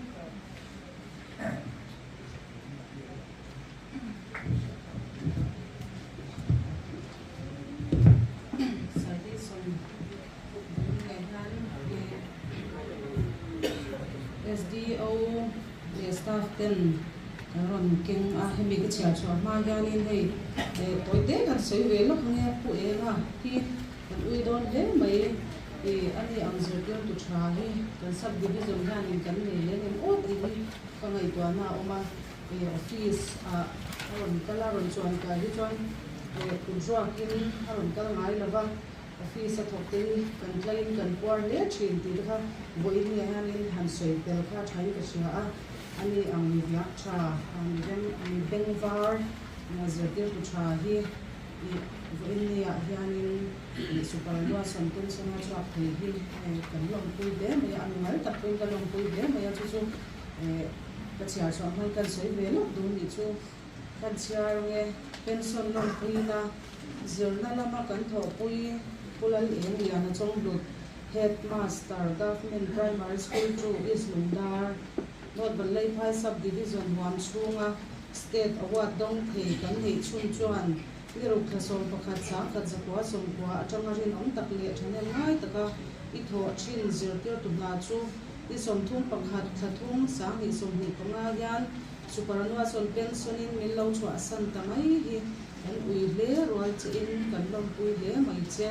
SDO leh staff ten kan rawn keng a, hemi ka chhiar chhuah hma hianin hei tawi te kan sawi ve lawk ang e, Pu Enga hi Kan ui dawn hle mai i a ni ang zirtirtu tha hi kan sub division hianin kan nei leng em aw tih hi ka ngaihtuahna a awm a, i office ah a rawn kal a rawn chuan kai hi chuan kut ruakin a rawn kal ngai lo va, office a thawk te hi kan tlaiin kan puar hle thin tih te kha vawiin nge hianin han sawi tel kha thain ka hria a, a ni ang mi viak tha mi bengvar zirtirtu tha hi. Ih, vawiinniah hianin ih super lua sawn pension a chhuak thei hi kan lawmpui hle mai a, a nual tak pawhin ka lawmpui hle mai a, chu chu eh ka chhiar chhuah hmain kan sawi ve lawk dun nih chu kan chhiar ange pension lawmpuina zirna lama kan thawhpui Pu Lal Eng Liana Chawnghlut Headmaster Government Primary School 2 East Lungdar North Vanlaiphai Sub Division huam chhunga State Award dawng thei kan neih chhun chuan ni ruk thla 11 sangkhat zakua 90 atanga rinawm tak leh thahnem ngai taka i thawh thin zirtirtu hna chu ni 31 thla thum 2025 hian Superannuation Pension in min lo chhuahsan ta mai hi kan ui hle rual che in kan lawmpui hle mai che.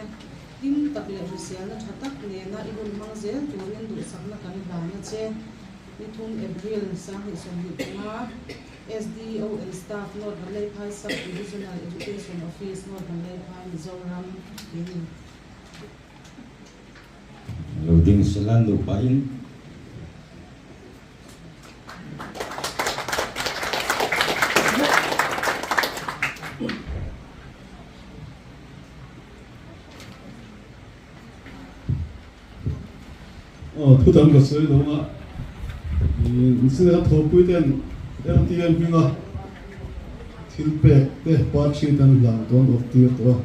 Hlim tak leh hriselna tha tak nena i hun hmang zel turin duhsakna kan hlan a che. Ni thum April 2025, SDO and Staff North Vanlaiphai Sub Divisional Education Office, North Vanlaiphai, Mizoram, in. Lo ding sela nupain. Aw thu dang ka sawi lo a, Insinga thawpui ten LTM hminga thil pek te party ten hlan dawn awk tir tawh a,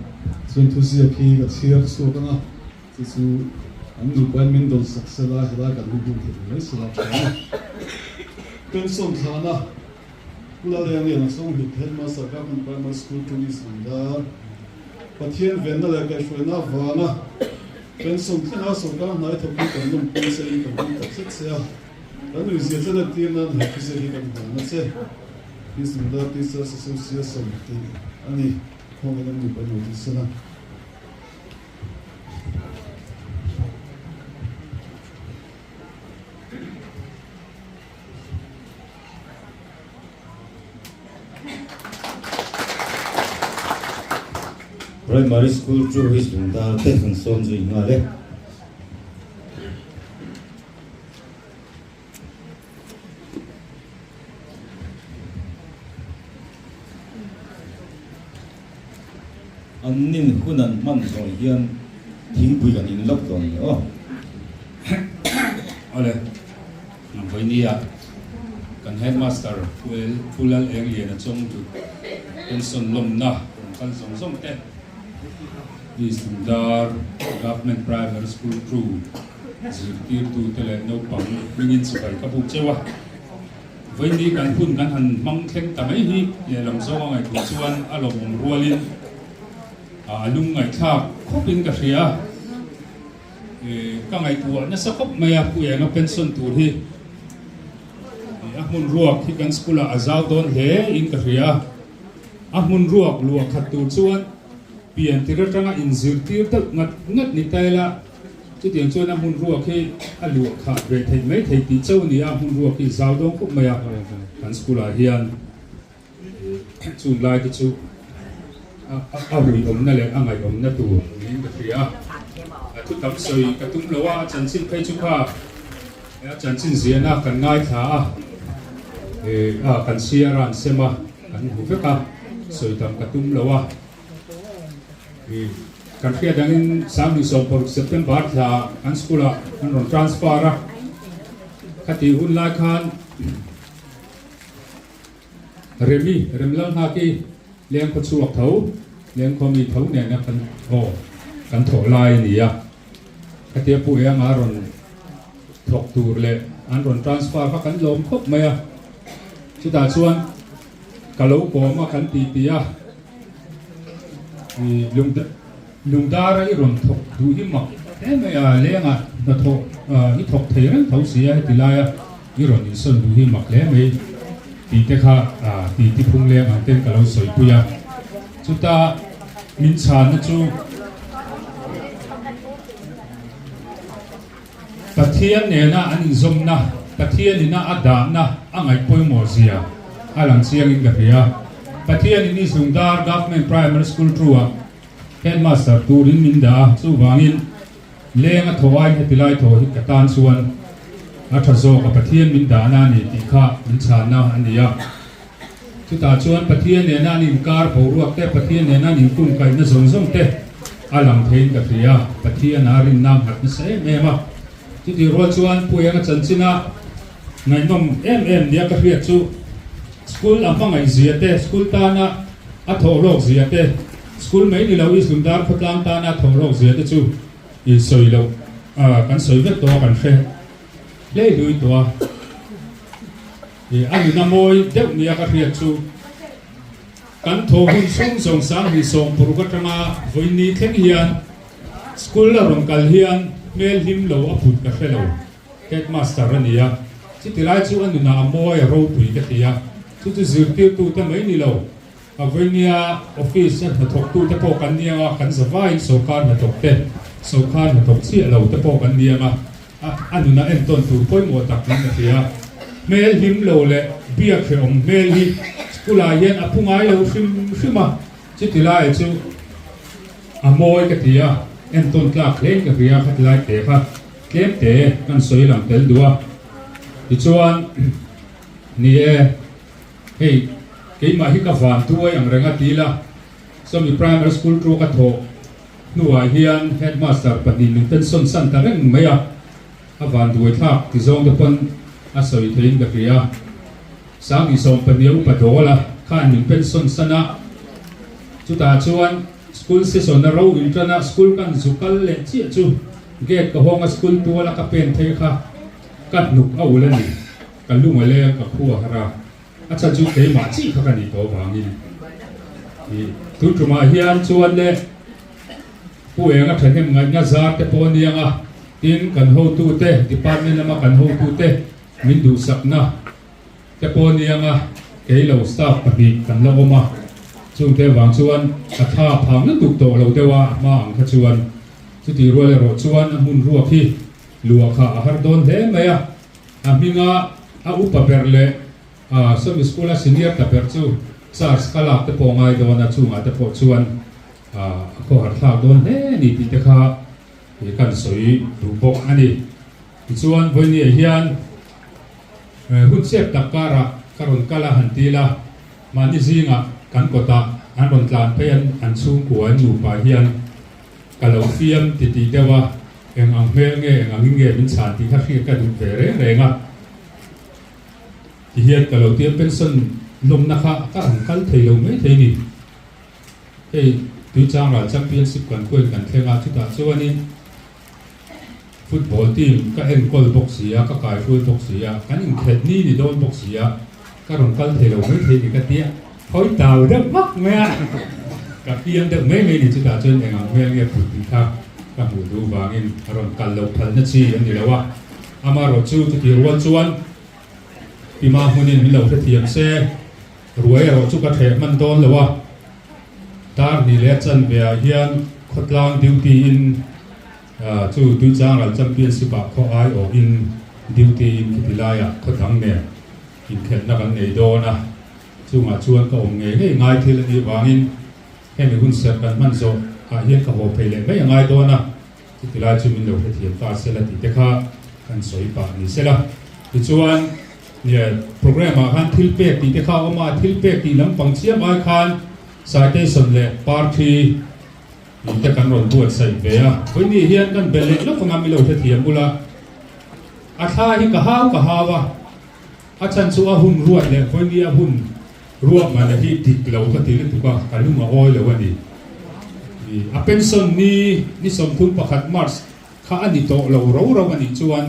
chuan thuziak hi ka chhiar chhuak ang a, chu chu an nupain min dawn sak sela helai kan hun hmun theih mai sela tha a ni. Pension thlahna Pu Laleng a Chawnghlut Headmaster Government Primary School Tunis Lungdar Pathian venna leh kaihhruaina avanga pension thlenga sorkar hnai thawk hi kan lawmpui che in kan hmang tak zet che a, kan nuihzia che lantir nan he thuziak hi kan hlan a che. East Lungdar Teachers Association tih a ni. Khawngin an nupa nuai tih sela. Primary School chu hi zungdar te han sawm zui nghal e. An nin hun an hman zawh hian thingpui kan in lawk dawn ni aw. Awle, vawinia kan headmaster Pu Lal Eng Liana Chawngdut pension lawmna rawn kal zawng zawng te, East Lungdar Government Primary School crew zirtirtute leh naupang hmingin sipai ka buk cheu a. Vawiini kan hun kan han hmang thleng ta mai hi lehlam zawnga ngaihtuah chuan a lawmawm rualin a lung ngaihthlak khawpin ka hria. Ka ngaihtuah nasa khawp mai a, Pu Enga pension tur hi a hmun ruak hi kan school ah a zau dawn hle in ka hria a, a hmun ruak luah khat tur chuan pian tir atanga inzirtir deuh ngat ngat ni ta ila, chutiang chuan a hmun ruak hi a luah khah ve theih mai thei tih chauh a ni a, a hmun ruak hi zau dawn khawp mai a kan school ah hian. Chung lai te chu a ruihawmna leh a ngaihawmna tur niin ka hria a, a thu tam sawi ka tum lo a, a chanchin phei chu kha a chanchin ziahna kan ngaithla a, a kan chhiar a an sem a, kan hmu vek a, sawi tam ka tum lo a. Kan hriat angin 2016 September thla kan school ah an rawn transfer a, khati hun lai khan Remi, Remlalnghaki, lengkhaw chhuak tho, lengkhaw mi tho nena kan aw kan thawh lai a ni a. Khatia Pu Enga rawn thawk tur leh an rawn transfer kha kan lawm khawp mai a. Chutah chuan ka lo kawm a kan ti ti a, i Lungdara i rawn thawk duh hi mak hle mai a, lengah hnathawh i thawk thei reng tho si a, heti laia i rawn insawn duh hi mak hle mai tih te kha ti ti phung leng ang ten ka lo sawipui a. Chuta min chhanna chu Pathian nena an inzawmna, Pathian ina a dahna a ngaih pawimawh zia a lang chiangin ka hria. Pathian in East Lungdar Government Primary School True-ah Headmaster turin min dah a, chuvangin leng a thaw aiin heti lai thaw hi ka tan chuan a tha zawk a, Pathian min dahna a ni tih kha min chhanna a ni a. Chutah chuan Pathian nena an inkar boruak te, Pathian nena an inkungkaihna zawng zawng te a lang theiin ka hria a, Pathian a rinna a nghat nasa em em a. Chutih rual chuan Pu Enga chanchina ngaihnawm em em nia ka hriat chu School a hmangaih zia te, school tana a thawhlawk zia te, school mai ni lo East Lungdar khawtlang tana a thawhlawk zia te chu i sawi loh kan sawi vek tawh a kan hre hle hlui tawh a. I a nuna mawi deuh nia ka hriat chu kan thaw hun chhung zawng 2016 atanga vawiin thleng hian school a rawn kal hian hmel hlim lo a put ka hre lo. Headmaster a ni a, chuti lai chu a nunah a mawi a ropui ka ti a, chu chu zirtirtute mai ni lo, a vawimia office a hnathawktute pawh kan ni ang a, kan zavaiin sorkar hnathawkte, sorkar hnathawk chiah lo te pawh kan ni ang a, a nunah entawn tur pawimawh tak niin ka hria. Hmel hlim lo leh biak hrehawm hmel hi school ah hian a phu ngai lo hrim hrim a, chuti lai chu a mawi ka ti a, entawn tlak hlein ka hria khati lai te kha. Tlem te kan sawi lang tel duh a, tichuan ni e, hei keimah hi ka van tuai ang reng a ti ila, sawmi primary school chu ka thawh hnuah hian headmaster pahnih min pension san ta reng mai a, a van duai thlak ti zawng te pawn a sawi theiin ka hria. 2012 a upa dawl a, khan min pension san a, chutah chuan School session a ro in tan a, school kan zu kal leh chiah chu gate ka hawng a school tual a ka pen thei kha ka hnuk a ul a ni, ka lung a leng ka khu a har a, a chhan chu keimah chi kha ka nih tawh vangin i tun tumah hian chuan le Pu Enga thahnem ngaihna zar te pawh a niang a, tin kan hotu te department lama kan hotu te min duhsakna Te pawh nia nga kei lo staff pahnih kan la awm a, chungte vang chuan ka thla phang lutuk tawh lo deuh a, a hma ang kha chuan chutih rual erawh chuan a hmun ruak hi luah kha a har dawn hle mai a, a hminga a upa ber leh a sawmi school a senior ta ber chu charge ka lak te pawh ngai dawn a, chungah te pawh chuan a khawhar thlak dawn hle a ni tih te kha kan sawi duh bawk a ni. Tichuan vawinia hian. Hun chep tak karah ka rawn kal a han ti la, mahni zingah kan kawtah an rawn tlan phei an an chhungkua an nupa hian ka lo fiam ti tih deuh a, eng ang hmel nge eng angin nge min chhan tih kha hriat ka duh ve reng reng a. Tihian ka lo tia pension lawmna kha ka rawn kal thei lo mai thei ni. Hei Tuichangral Championship kan khuain kan thleng a, chutah chuanin Football team ka enkawl bawk si a, ka kaihruai bawk si a, kan inkhelh ni ni dawn bawk si a, ka rawn kal thei lo mai thei ni ka tia, hawi tau deuh vak mai a, ka piang deuh mai mai ni chutah chuan eng ang hmel nge put tih kha Ka hmuh duh vangin a rawn kal loh phalna chi a ni lo a, amaherawhchu chutih rual chuan Pima hmunin min lo hrethiam se, ruai erawh chu ka hreh hman dawn lo a. Dar hnih leh a chanve ah hian khawtlang duty in chu Tuichangral Championship ah khaw aiawhin duty in khiti laiah khawdang nen inkhelhna kan nei dawn a, chungah chuan ka awm ngei ngei ngai thil a nih vangin Hemi hun serh kan hman zawh ah hian ka haw phei leh mai a ngai dawn a, chuti lai chu min lo hrethiam ta sela tih te kha kan sawi pah ni sela. Tichuan, programme ah khan thil pek tih te kha a awm a, thil pek tih lampang chiam ai khan citation leh parthi tih te kan rawn buatsaih ve a. Vawiini hian kan bel leh lawk anga min lo hrethiam ula, a thla hi ka hau ka hau a, A chhan chu a hun ruat leh vawiini a hun ruat mana hi dik lo ka ti lutuk a, ka lung a awi lo a ni. A pension ni ni 31 March kha a ni tawh lo ro ro a nih chuan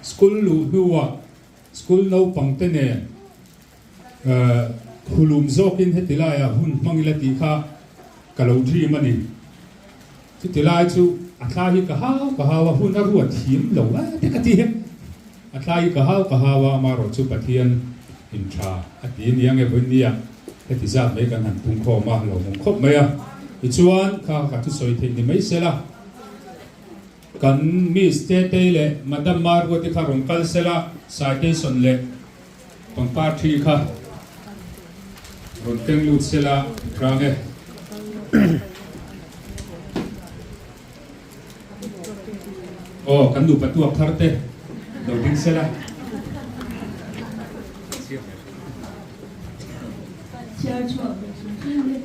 school luh hnuah school naupang te nen khulum zawkin heti laiah hun hmang ila tih kha ka lo dream a ni. Chuti lai chu a thla hi ka hau ka hau a, hun a ruat him lo a te ka ti. A thla hi ka hau ka hau a, amaherawh chu Pathian in tha a ti a nia nge vawinia heti zat mai kan han pung khawm a, lo hmung khawp mai a. Tichuan kha ka thusawi theih ni mai sela, kan Miss Tetei leh Madam Marua te kha rawn kal sela, citation leh pangpar thi kha rawn keng lut sela rang e. Aw, kan nupa tuak thar te lo ding sela. Chhiar chhuah ve hrim hrim hi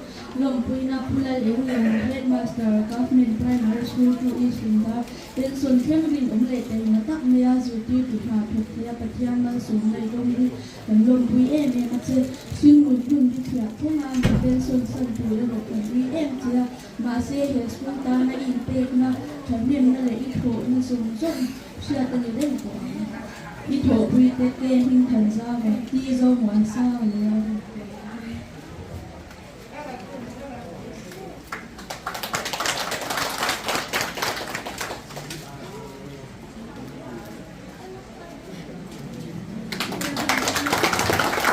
lawmpuina Pu Lal Eng Lian, Headmaster, Government Primary School 2 East Lungdar, Pension thleng rinawm leh taima tak maia zirtirtu hna thawk theia Pathian malsawmna i dawng hi kan lawmpui em em a che. Hringnun hun hi thiah thleng a, min pension san tur erawh kan ui em che a. Mahse, he school tana i inpekna, thahnemna leh i thawhna zawng zawng hriat a ni reng tawh ang. I thawhpui te ke hming than zau a, ti zo muan sang a leh a.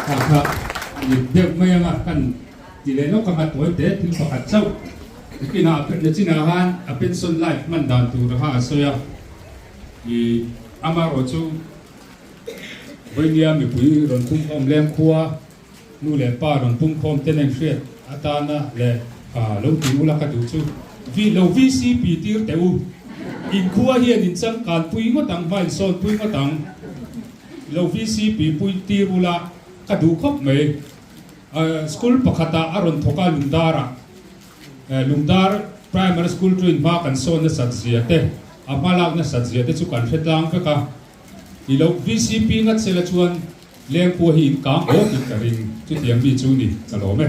Kha kha mit deuh mai anga kan ti leh lawk anga tawi te thil pakhat chauh nikinah na chinah khan a pension life hman dan tur kha a sawi a i amaherawh chu vawinia mipui rawn pumkhawm leng khua Nu leh pa rawn pumkhawm te nen hriat atana leh lo ti ula ka duh chu vi lo VCP tir teh u. In khua hian in changkan pui ngawt ang, hma in sawn pui ngawt ang. Lo VCP pui tir ula ka duh khawp mai. School pakhatah a rawn thawk a Lungdarah. Lungdar Primary School chu in hma kan sawn nasat zia te, a hma lak nasat zia te chu kan hre tlang vek a. I lo VCP ngat sela chuan Lengpua hi in kang awk in ka ring, chutiang mi chu ni ka lawm e.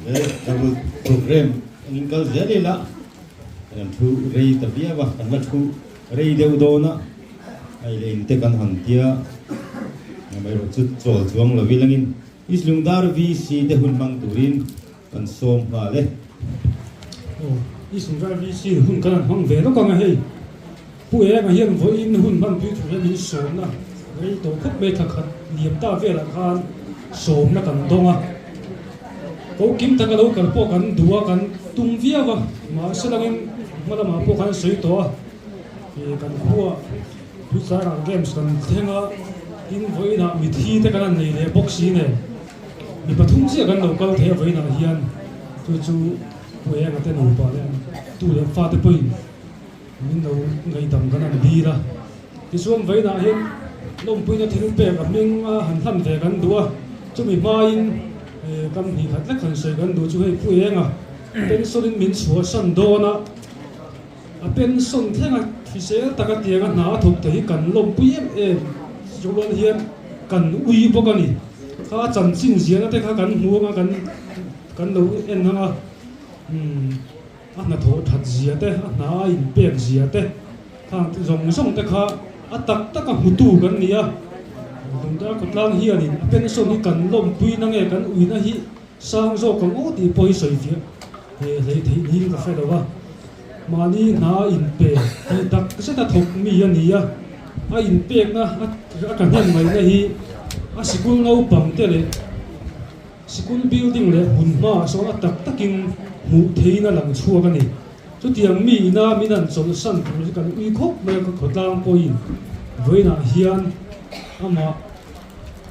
Le double program an kal zel ila kan thu rei ta viau a, kan la thu rei deuh dawn a, hei le in te kan han tia amaherawh chu chawl chuang lo ilangin East Lungdar VC te hun hmang turin kan sawm nghal e. Aw, East Lungdar VC hun kan han hmang ve lawk ang a hei. Pu Enga hian vawiin hun hmanpui thu hian min sawmna rei tawh khawp mai thla khat liam ta velah khan sawmna kan dawng a. Ko kim taka lo kal pawh kan duh a, kan tum viau a, mahse langin hma lamah pawh khan sawi tawh a, kan khuaah Tuichangral Games kan thleng a, tin vawiinah mithi te kan han nei leh bawk si nen mi pathum chiah kan lo kal thei a vawiinah hian chu chu Pu Enga te nupa leh an tu leh fate pawhin Min lo ngaihdam kan han dil a, tichuan vawiinah hian lawmpuina thil pek a hming a han hlan ve kan duh a, chumi hmain kam hnih khat lek han sawi kan duh chu hei Pu Enga pension in min chhuahsan dawn a, a pension thleng a hrisel taka tiang a hna a thawk thei hi kan lawmpui em em chuan hian kan ui bawk a ni, kha a chanchin ziahna te kha kan hmu anga kan lo en ang a umm. A hnathawh that zia te, a hna a inpek zia te, khang te zawng zawng te kha a tak taka hmutu kan ni a. Lungdar khawtlang hianin a pension hi kan lawmpui na nge kan uina hi Sang zawk ang aw tih pawh hi sawi fiah hlei theih niin ka hre lo a. Mahni hna a inpe tih tak zet a thawk mi a ni a, a inpekna a ṭahnem ngaihna hi a sikul naupang te leh sikul building leh hmun hmaah sawn a tak takin hmuh theihin a lang chhuak a ni. Chutiang mi ina min han chawlhsan tur hi kan ui khawp mai a, ka khawtlang pawhin vawiinah hian amah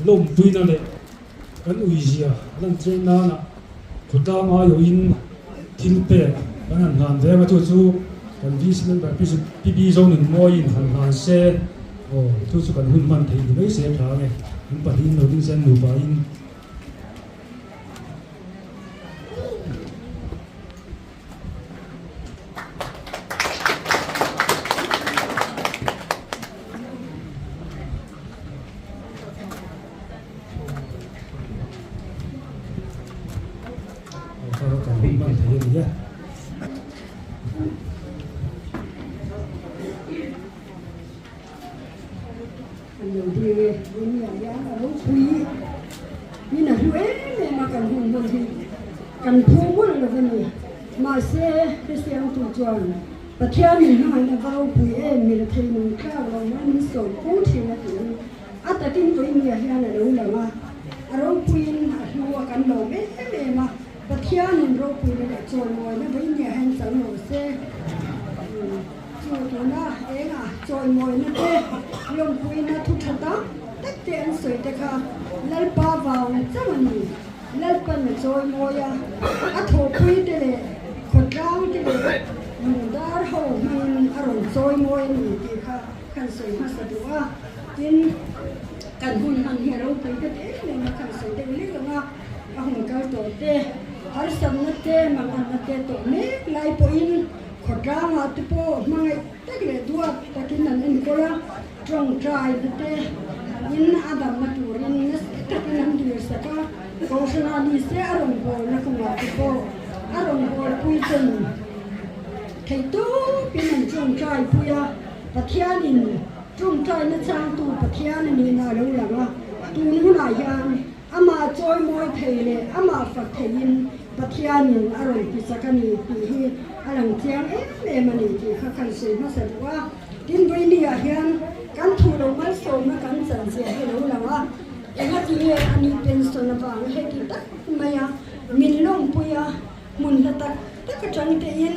lawmpuina leh Kan uizia lan chen nana khawtlang aiawhin thil pek kan han hlan veng a, chu chu kan VC member Pi Zonunmawiin han hlan se aw, chu chu kan hun hman theih ni mai se tha ange, an pahnihin lo ding se an nupain. An lo ding e, Bunia hian a ropui in a hlu em em a kan hun hman hi kan phu mawlh lo a ni. Mahse, hetiang tu chuan Pathian min hmangaihna va ropui em mi rethei nung tlak lo mai min sawm fo thin a tiin a takin vawinia hian a lo lang a, a ropuiin a hlu a kan lawm em em a, Pathianin ropuina leh chawimawina vawinia hian chang lo se. Chu tuna enga chawimawina te lawmpuina thu tha tak tak te an sawi te kha Lalpa vang chauh a ni. Lalpan a chawimawi a, a thawhpui te leh khawtlang te leh lungdar ho hmangin a rawn chawimawi a ni tih kha kan sawi hmasa duh a. Tin, kan hun hman hi a ropui ka ti em em a, kan sawi deuh lek ang a, a hun kal tawh te, harsatna te, manganna te tawh mek lai pawhin khawtlangah te pawh hmangaih tak leh duat takin an enkawl a, Tawngtaina te in a damna turin nasa takin an dirsak a, Kohhranah ni se a rawngbawlna kawngah te pawh a rawngbawlpui ten theihtawpin an tawngtaipui a, Pathianin tawngtaina changtu Pathian a nihna a lo lang a, tun hunah hian amah chawimawi thei leh amah fak theiin Pathianin a rawn tichak a ni tih hi a lang chiang em em a ni tih kha kan sawi hmasa duh a. Tin, Vawinia hian kan thuh lo malsawmna kan chanzia hi lo lang a, engati nge a nih pension avang heti tak mai a min lawmpui a, hmun hla tak tak atang tein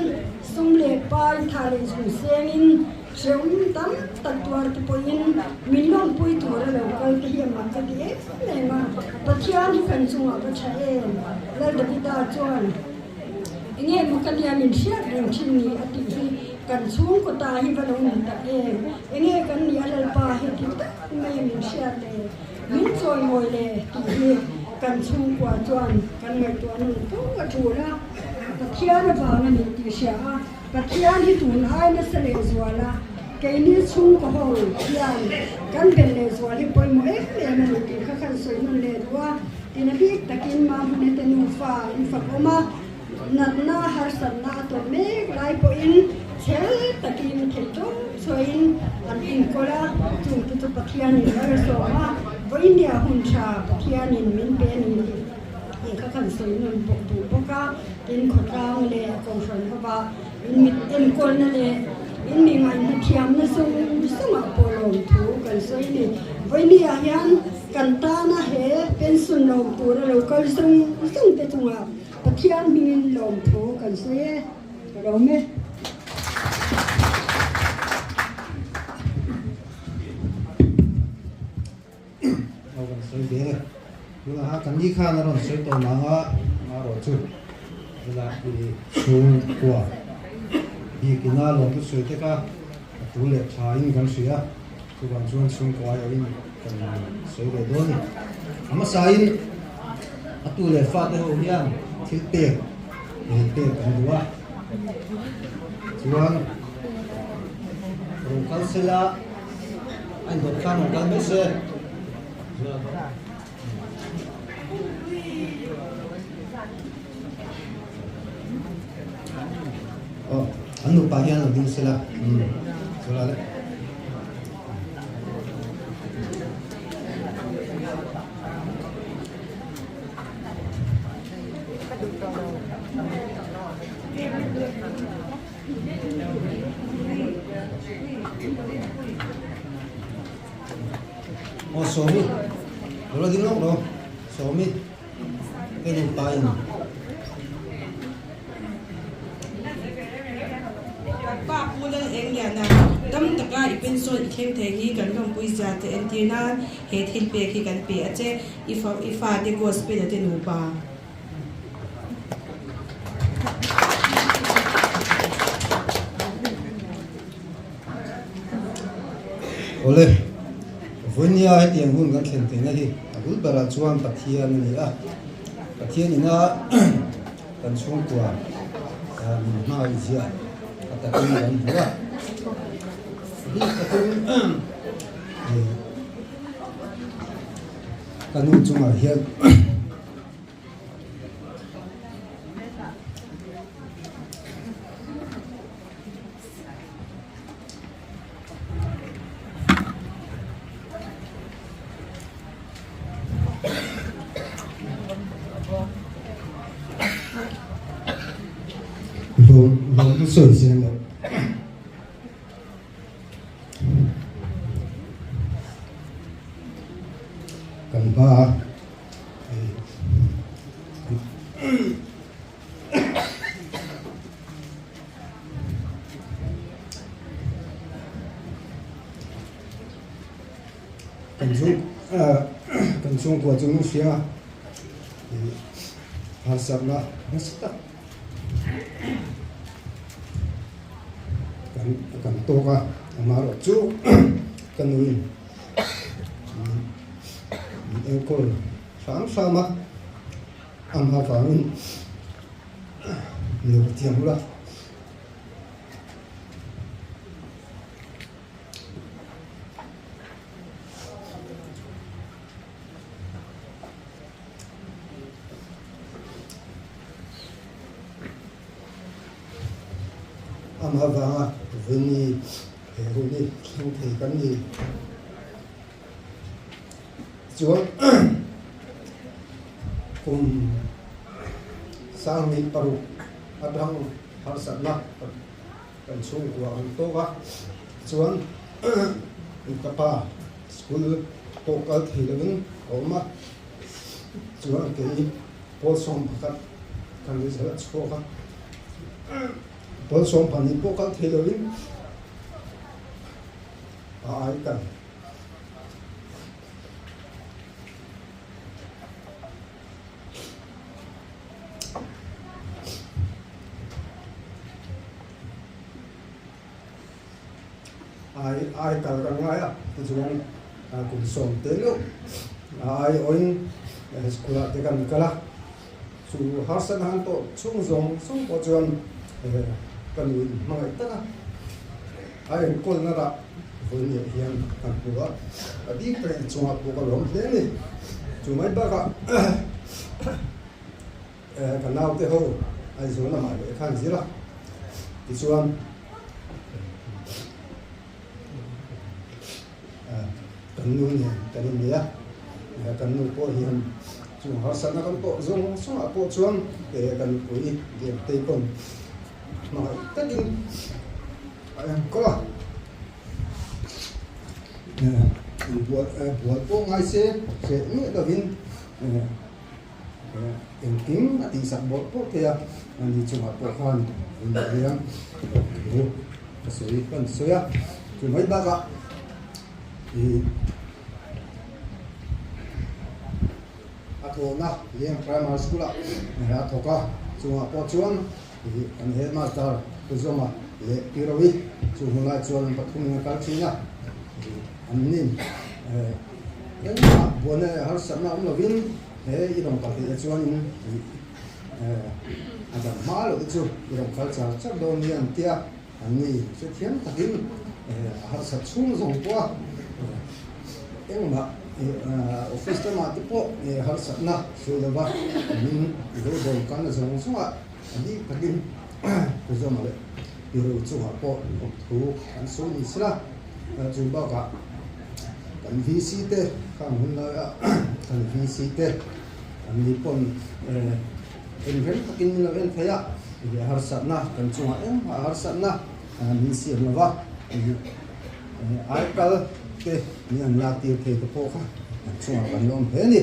sum leh pai tha leh zung sengin hrehawm tam tak tuar te pawhin min lawmpui tur a lo kal te hi a mak ka ti em em a, Pathian hi kan chungah va tha em? Lal Davida chuan. Enge maw ka nia min hriat reng thin ni a tih hi kan chhungkaw ta hi va lo ni tak em? Enge kan nih a Lalpa heti tak mai min hriat le, min chawimawi le tih hi kan chhungkua chuan kan ngaihtuah nun fo a tul a, Pathian avang a ni tih hria a, Pathian hi tun ai nasa leh zual a, keini chhungkaw ho hian kan bel leh zual hi pawimawh em em a ni tih kha kan sawi nun leh duh a. Tina bik takin Mahmune te nufa in fakawm a, natna harsatna a tawh mek lai pawhin chhel takin thei tawp chhuahin an enkawl a, chungte chu Pathianin a la sawm a, vawinia hun tha Pathianin min pe a ni tih tih kha kan sawi nawn bawk duh bawk a, tin khawtlang leh kohhran hova in mit enkawlna leh in mi ngaihna thiamna zawng zawngah pawh lawmthu kan sawi a ni. Vawinia hian Kan tana he pension lawm tura lo kal zawng zawng te chungah Pathian hmingin lawmthu kan sawi e. Ka lawm e. Aw kan sawi ve e. Tunah ha kan ni khan a rawn sawi tawh nang a, amaherawh chu tunah i chhungkua bikina lawmthu sawi te kha a tul leh tha in kan hria. Chuvang chuan chhungkua aiawhin kan sawi ve dawn a ni. A hmasain a tu leh fate ho hian thil pek leh pek an duh a, chuan rawn kal sela a indawt khan rawn kal mai se. Aw, an nupa hian lo ding sela. Chula le. Aw Sawmi, lo la ding lawk lo. Sawmi, ka nupa in. Pa Pu Lal Engliana, dam taka i pension i thleng thei hi kan lawmpui zia che entir nan he thil pek hi kan pe a che, i i fate gospel a te nupa. Awle, vawinia hetiang hun kan thlen theihna hi a bul berah chuan Pathian a ni a. Pathian ina kan chhungkua min hmangaih ziah a takin kan hmu a. Bik takin ka nu chungah hian Lawm chu sawi seng lo. Kan hma a. Kan chung kan chhungkua chu nu hria harsatna nasa tak kan kan tawk a amaherawh chu ka nuin min enkawl hram hram a amah vangin lo thiam ula. Amah vanga Vini he hun hi thleng thei kan ni. Chuan kum sanghnih paruk atang harsatna kan chhungkua an tawk a, chuan ka pa school pawh kal thei lovin a awm a, chuan kei pawl sawm pakhat kan result a chhuak a, pawl sawm pahnih pawh kal thei lovin a ai kal. Ai ai kal ka ngai a tichuan kum sawm te meuh ai awin school ah te kan kal a chu harsatna han tawh chhung zawng zawng pawh chuan ka nuin hmangaih tak a a enkawlna rah vawiin ah hian kan hmu a a bik takin a chungah pawh ka lawm hle a ni chu mai bakah Ka naute ho Aizawl lamah lehkha an zir a, tichuan kan nu nen kan innei a, kan nu pawh hian chung harsatna kan tawh zawng zawngah pawh chuan kan nupui Liantei pawn hmangaih takin a enkawl a, inbual pawh ngai se hreh miah lovin. Engkim a tihsak bawrh bawrh thei a, ani chungah pawh khan inriam thu ka sawi ka ni sawi a, chu mai bakah ih a thawhna Leng Primary School ah a thawk a, chungah pawh chuan ih kan headmaster Pu Zawma leh Pi Rovi chu hunlai chuan an pathum in a kal thin a, ih an nin engmah buaina leh harsatna awm lovin He i rawn kal theih ah chuanin a dam hma loh te chu i rawn kal char char dawn nia an ti a, an ni hrethiam takin a harsat chhung zawng pawh a, engmah office lamah te pawh harsatna sawi lova min lo dawn kalna zawng zawngah a bik takin ka zawm leh biro chungah pawh awm thu an sawi ni sela, chu bakah. Kan VC te khang hun laia kan VC te an ni pawn eng reng takin min lo en thei a, ih harsatna kan chungah engmah harsatna min siam lo va, ih aikal te min han lak tir thei te pawh kha an chungah kan lawm hle a ni.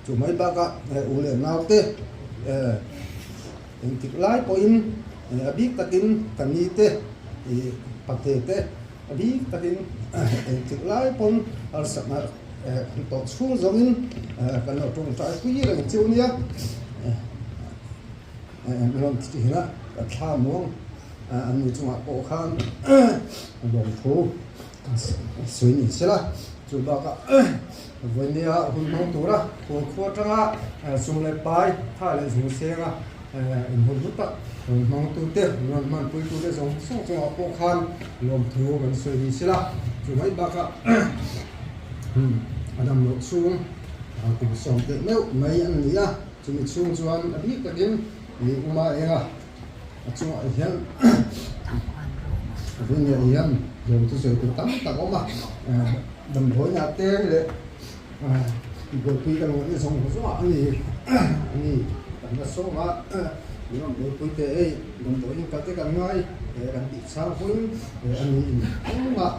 Chu mai bakah u leh nau te engtik lai pawhin a bik takin ka ni te pate te a bik takin engtik lai pawn harsatna kan tawh chhung zawngin kan lo tawngtai pui reng chiu nia. An rawn ti thin a, ka thla muang an ni chungah pawh khan lawmthu sawi ni se la, chu bakah vawinia hun hmang tura khualkhua atanga sum leh pai tha leh zung senga inhun hlu tak rawn hmangtute, rawn hmanpuitute zawng zawng chungah pawh khan lawmthu kan sawi ni se la, chu mai bakah a damloh chhung kum 70 meuh mai an ni a. Chumi chhung chuan a bik takin i uma eng a, a chungah hian a veng leh hian hlawm chu sawi tur tam tak a awm a, damdawiinah te leh buaipui kan ngaihna zawng zawngah a ni a ni kan la sawm a, min rawn buaipui teh ei damdawiin kal te kan ngai kan tih chang pawhin a ni engmah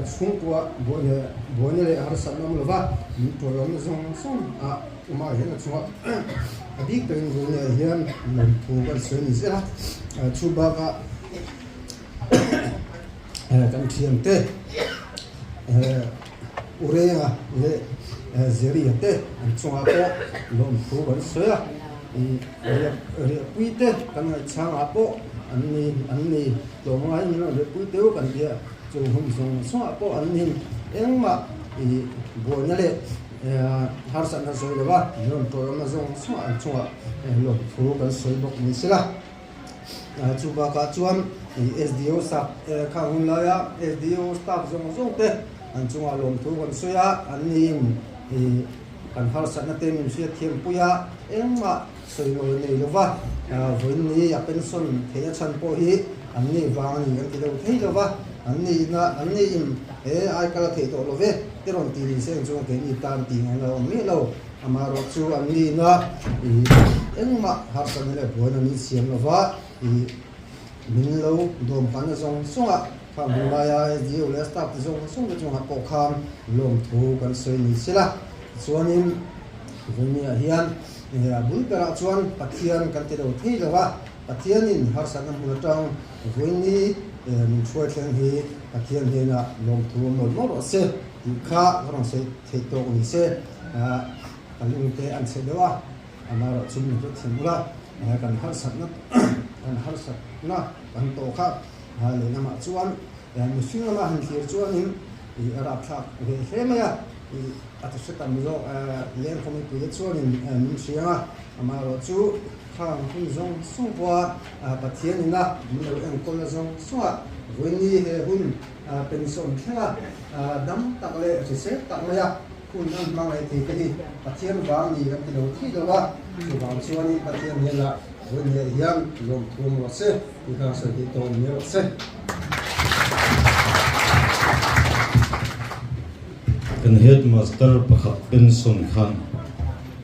chhungkua buaina leh harsatna awm lova min tawiawmna zawng zawng ah. Tumah hian a chungah a bik takin Vungnei hian lawmthu kan sawi ni zel a, chu bakah kan thiante Urenga leh Zeria te an chungah pawh lawmthu kan sawi a, riahpui te kan ngaihchangah pawh an ni an ni tlawmngai min rawn riahpui deuh kan ti a, chu hun zawng zawngah pawh an ni engmah buaina leh Harsatna sawi lo a, min rawn tawlawmna zawng zawng an chungah lawmthu kan sawi bawk ni sela. Chu bakah chuan SDO staff khang hun laia SDO staff zawng zawng te an chungah lawmthu kan sawi a, an niin kan harsatna te min hriat thiam pui a, engmah sawi nawi nei lo va, vawiin ni a pension theihna chhan pawh hi an ni vang a ni kan ti deuh thei lo va, an nihna an niin he ai kal a theih tawh lo ve. Te rawn ti ni seng chuan keini tan tih ngaihna a awm miah lo. Amaherawh chu an nihna ih engmah harsatna leh buaina min siam lo va, ih min lo dawm kanna zawng zawng a, khang hun laia SDO leh staff te zawng zawng te chungah pawh khan lawmthu kan sawi ni sela. Tichuanin vawinia hian a bul berah chuan Pathian kan ti lo thei lo va, Pathianin harsatna hmun atang vawiini min hruai thleng hi Pathian hnenah lawmthu a mawlh mawlh rawh se tih kha ka rawn sawi theih tawk ni se. Ka lungte an chhe deuh a, amaherawh chu min hre thin ula, kan harsatna kan harsatna kan tawh kha lehlamah chuan mihring lama han thlir chuanin a rapthlak ve hle mai a, a ti hre tam zawk lengkhawm mipuite chuanin min hriang a, amaherawh chu Khang hun zawng zawng pawha Pathian ina min lo enkawlna zawng zawngah vawiini he hun pension thlenga dam tak leh hrisel tak maia hun an hmang leh thei te hi Pathian vang ni kan ti lo thei lo a, chuvang chuanin Pathian hnenah vawiini hian lawmthu awm rawh se tih kha sawi theih tawh ni rawh se. Kan headmaster pakhat pension khan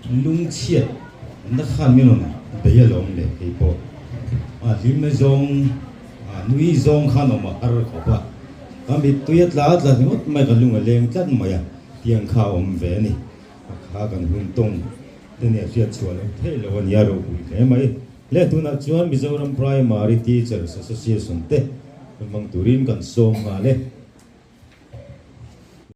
lungchhiat Na khan min rawn bei alawm le kei pawh a hlim na zawng a nui zawng khan awm a har khawp a, ka mittui a tla a tla ringawt mai ka lung a leng tlat mai a, tiang kha a awm ve a ni, a kha kan hun tawng te nia hriat chhuah loh theih loh a nia ropui hle mai. Le tunah chuan Mizoram Primary Teachers Association te hmang turin kan sawm nghal e.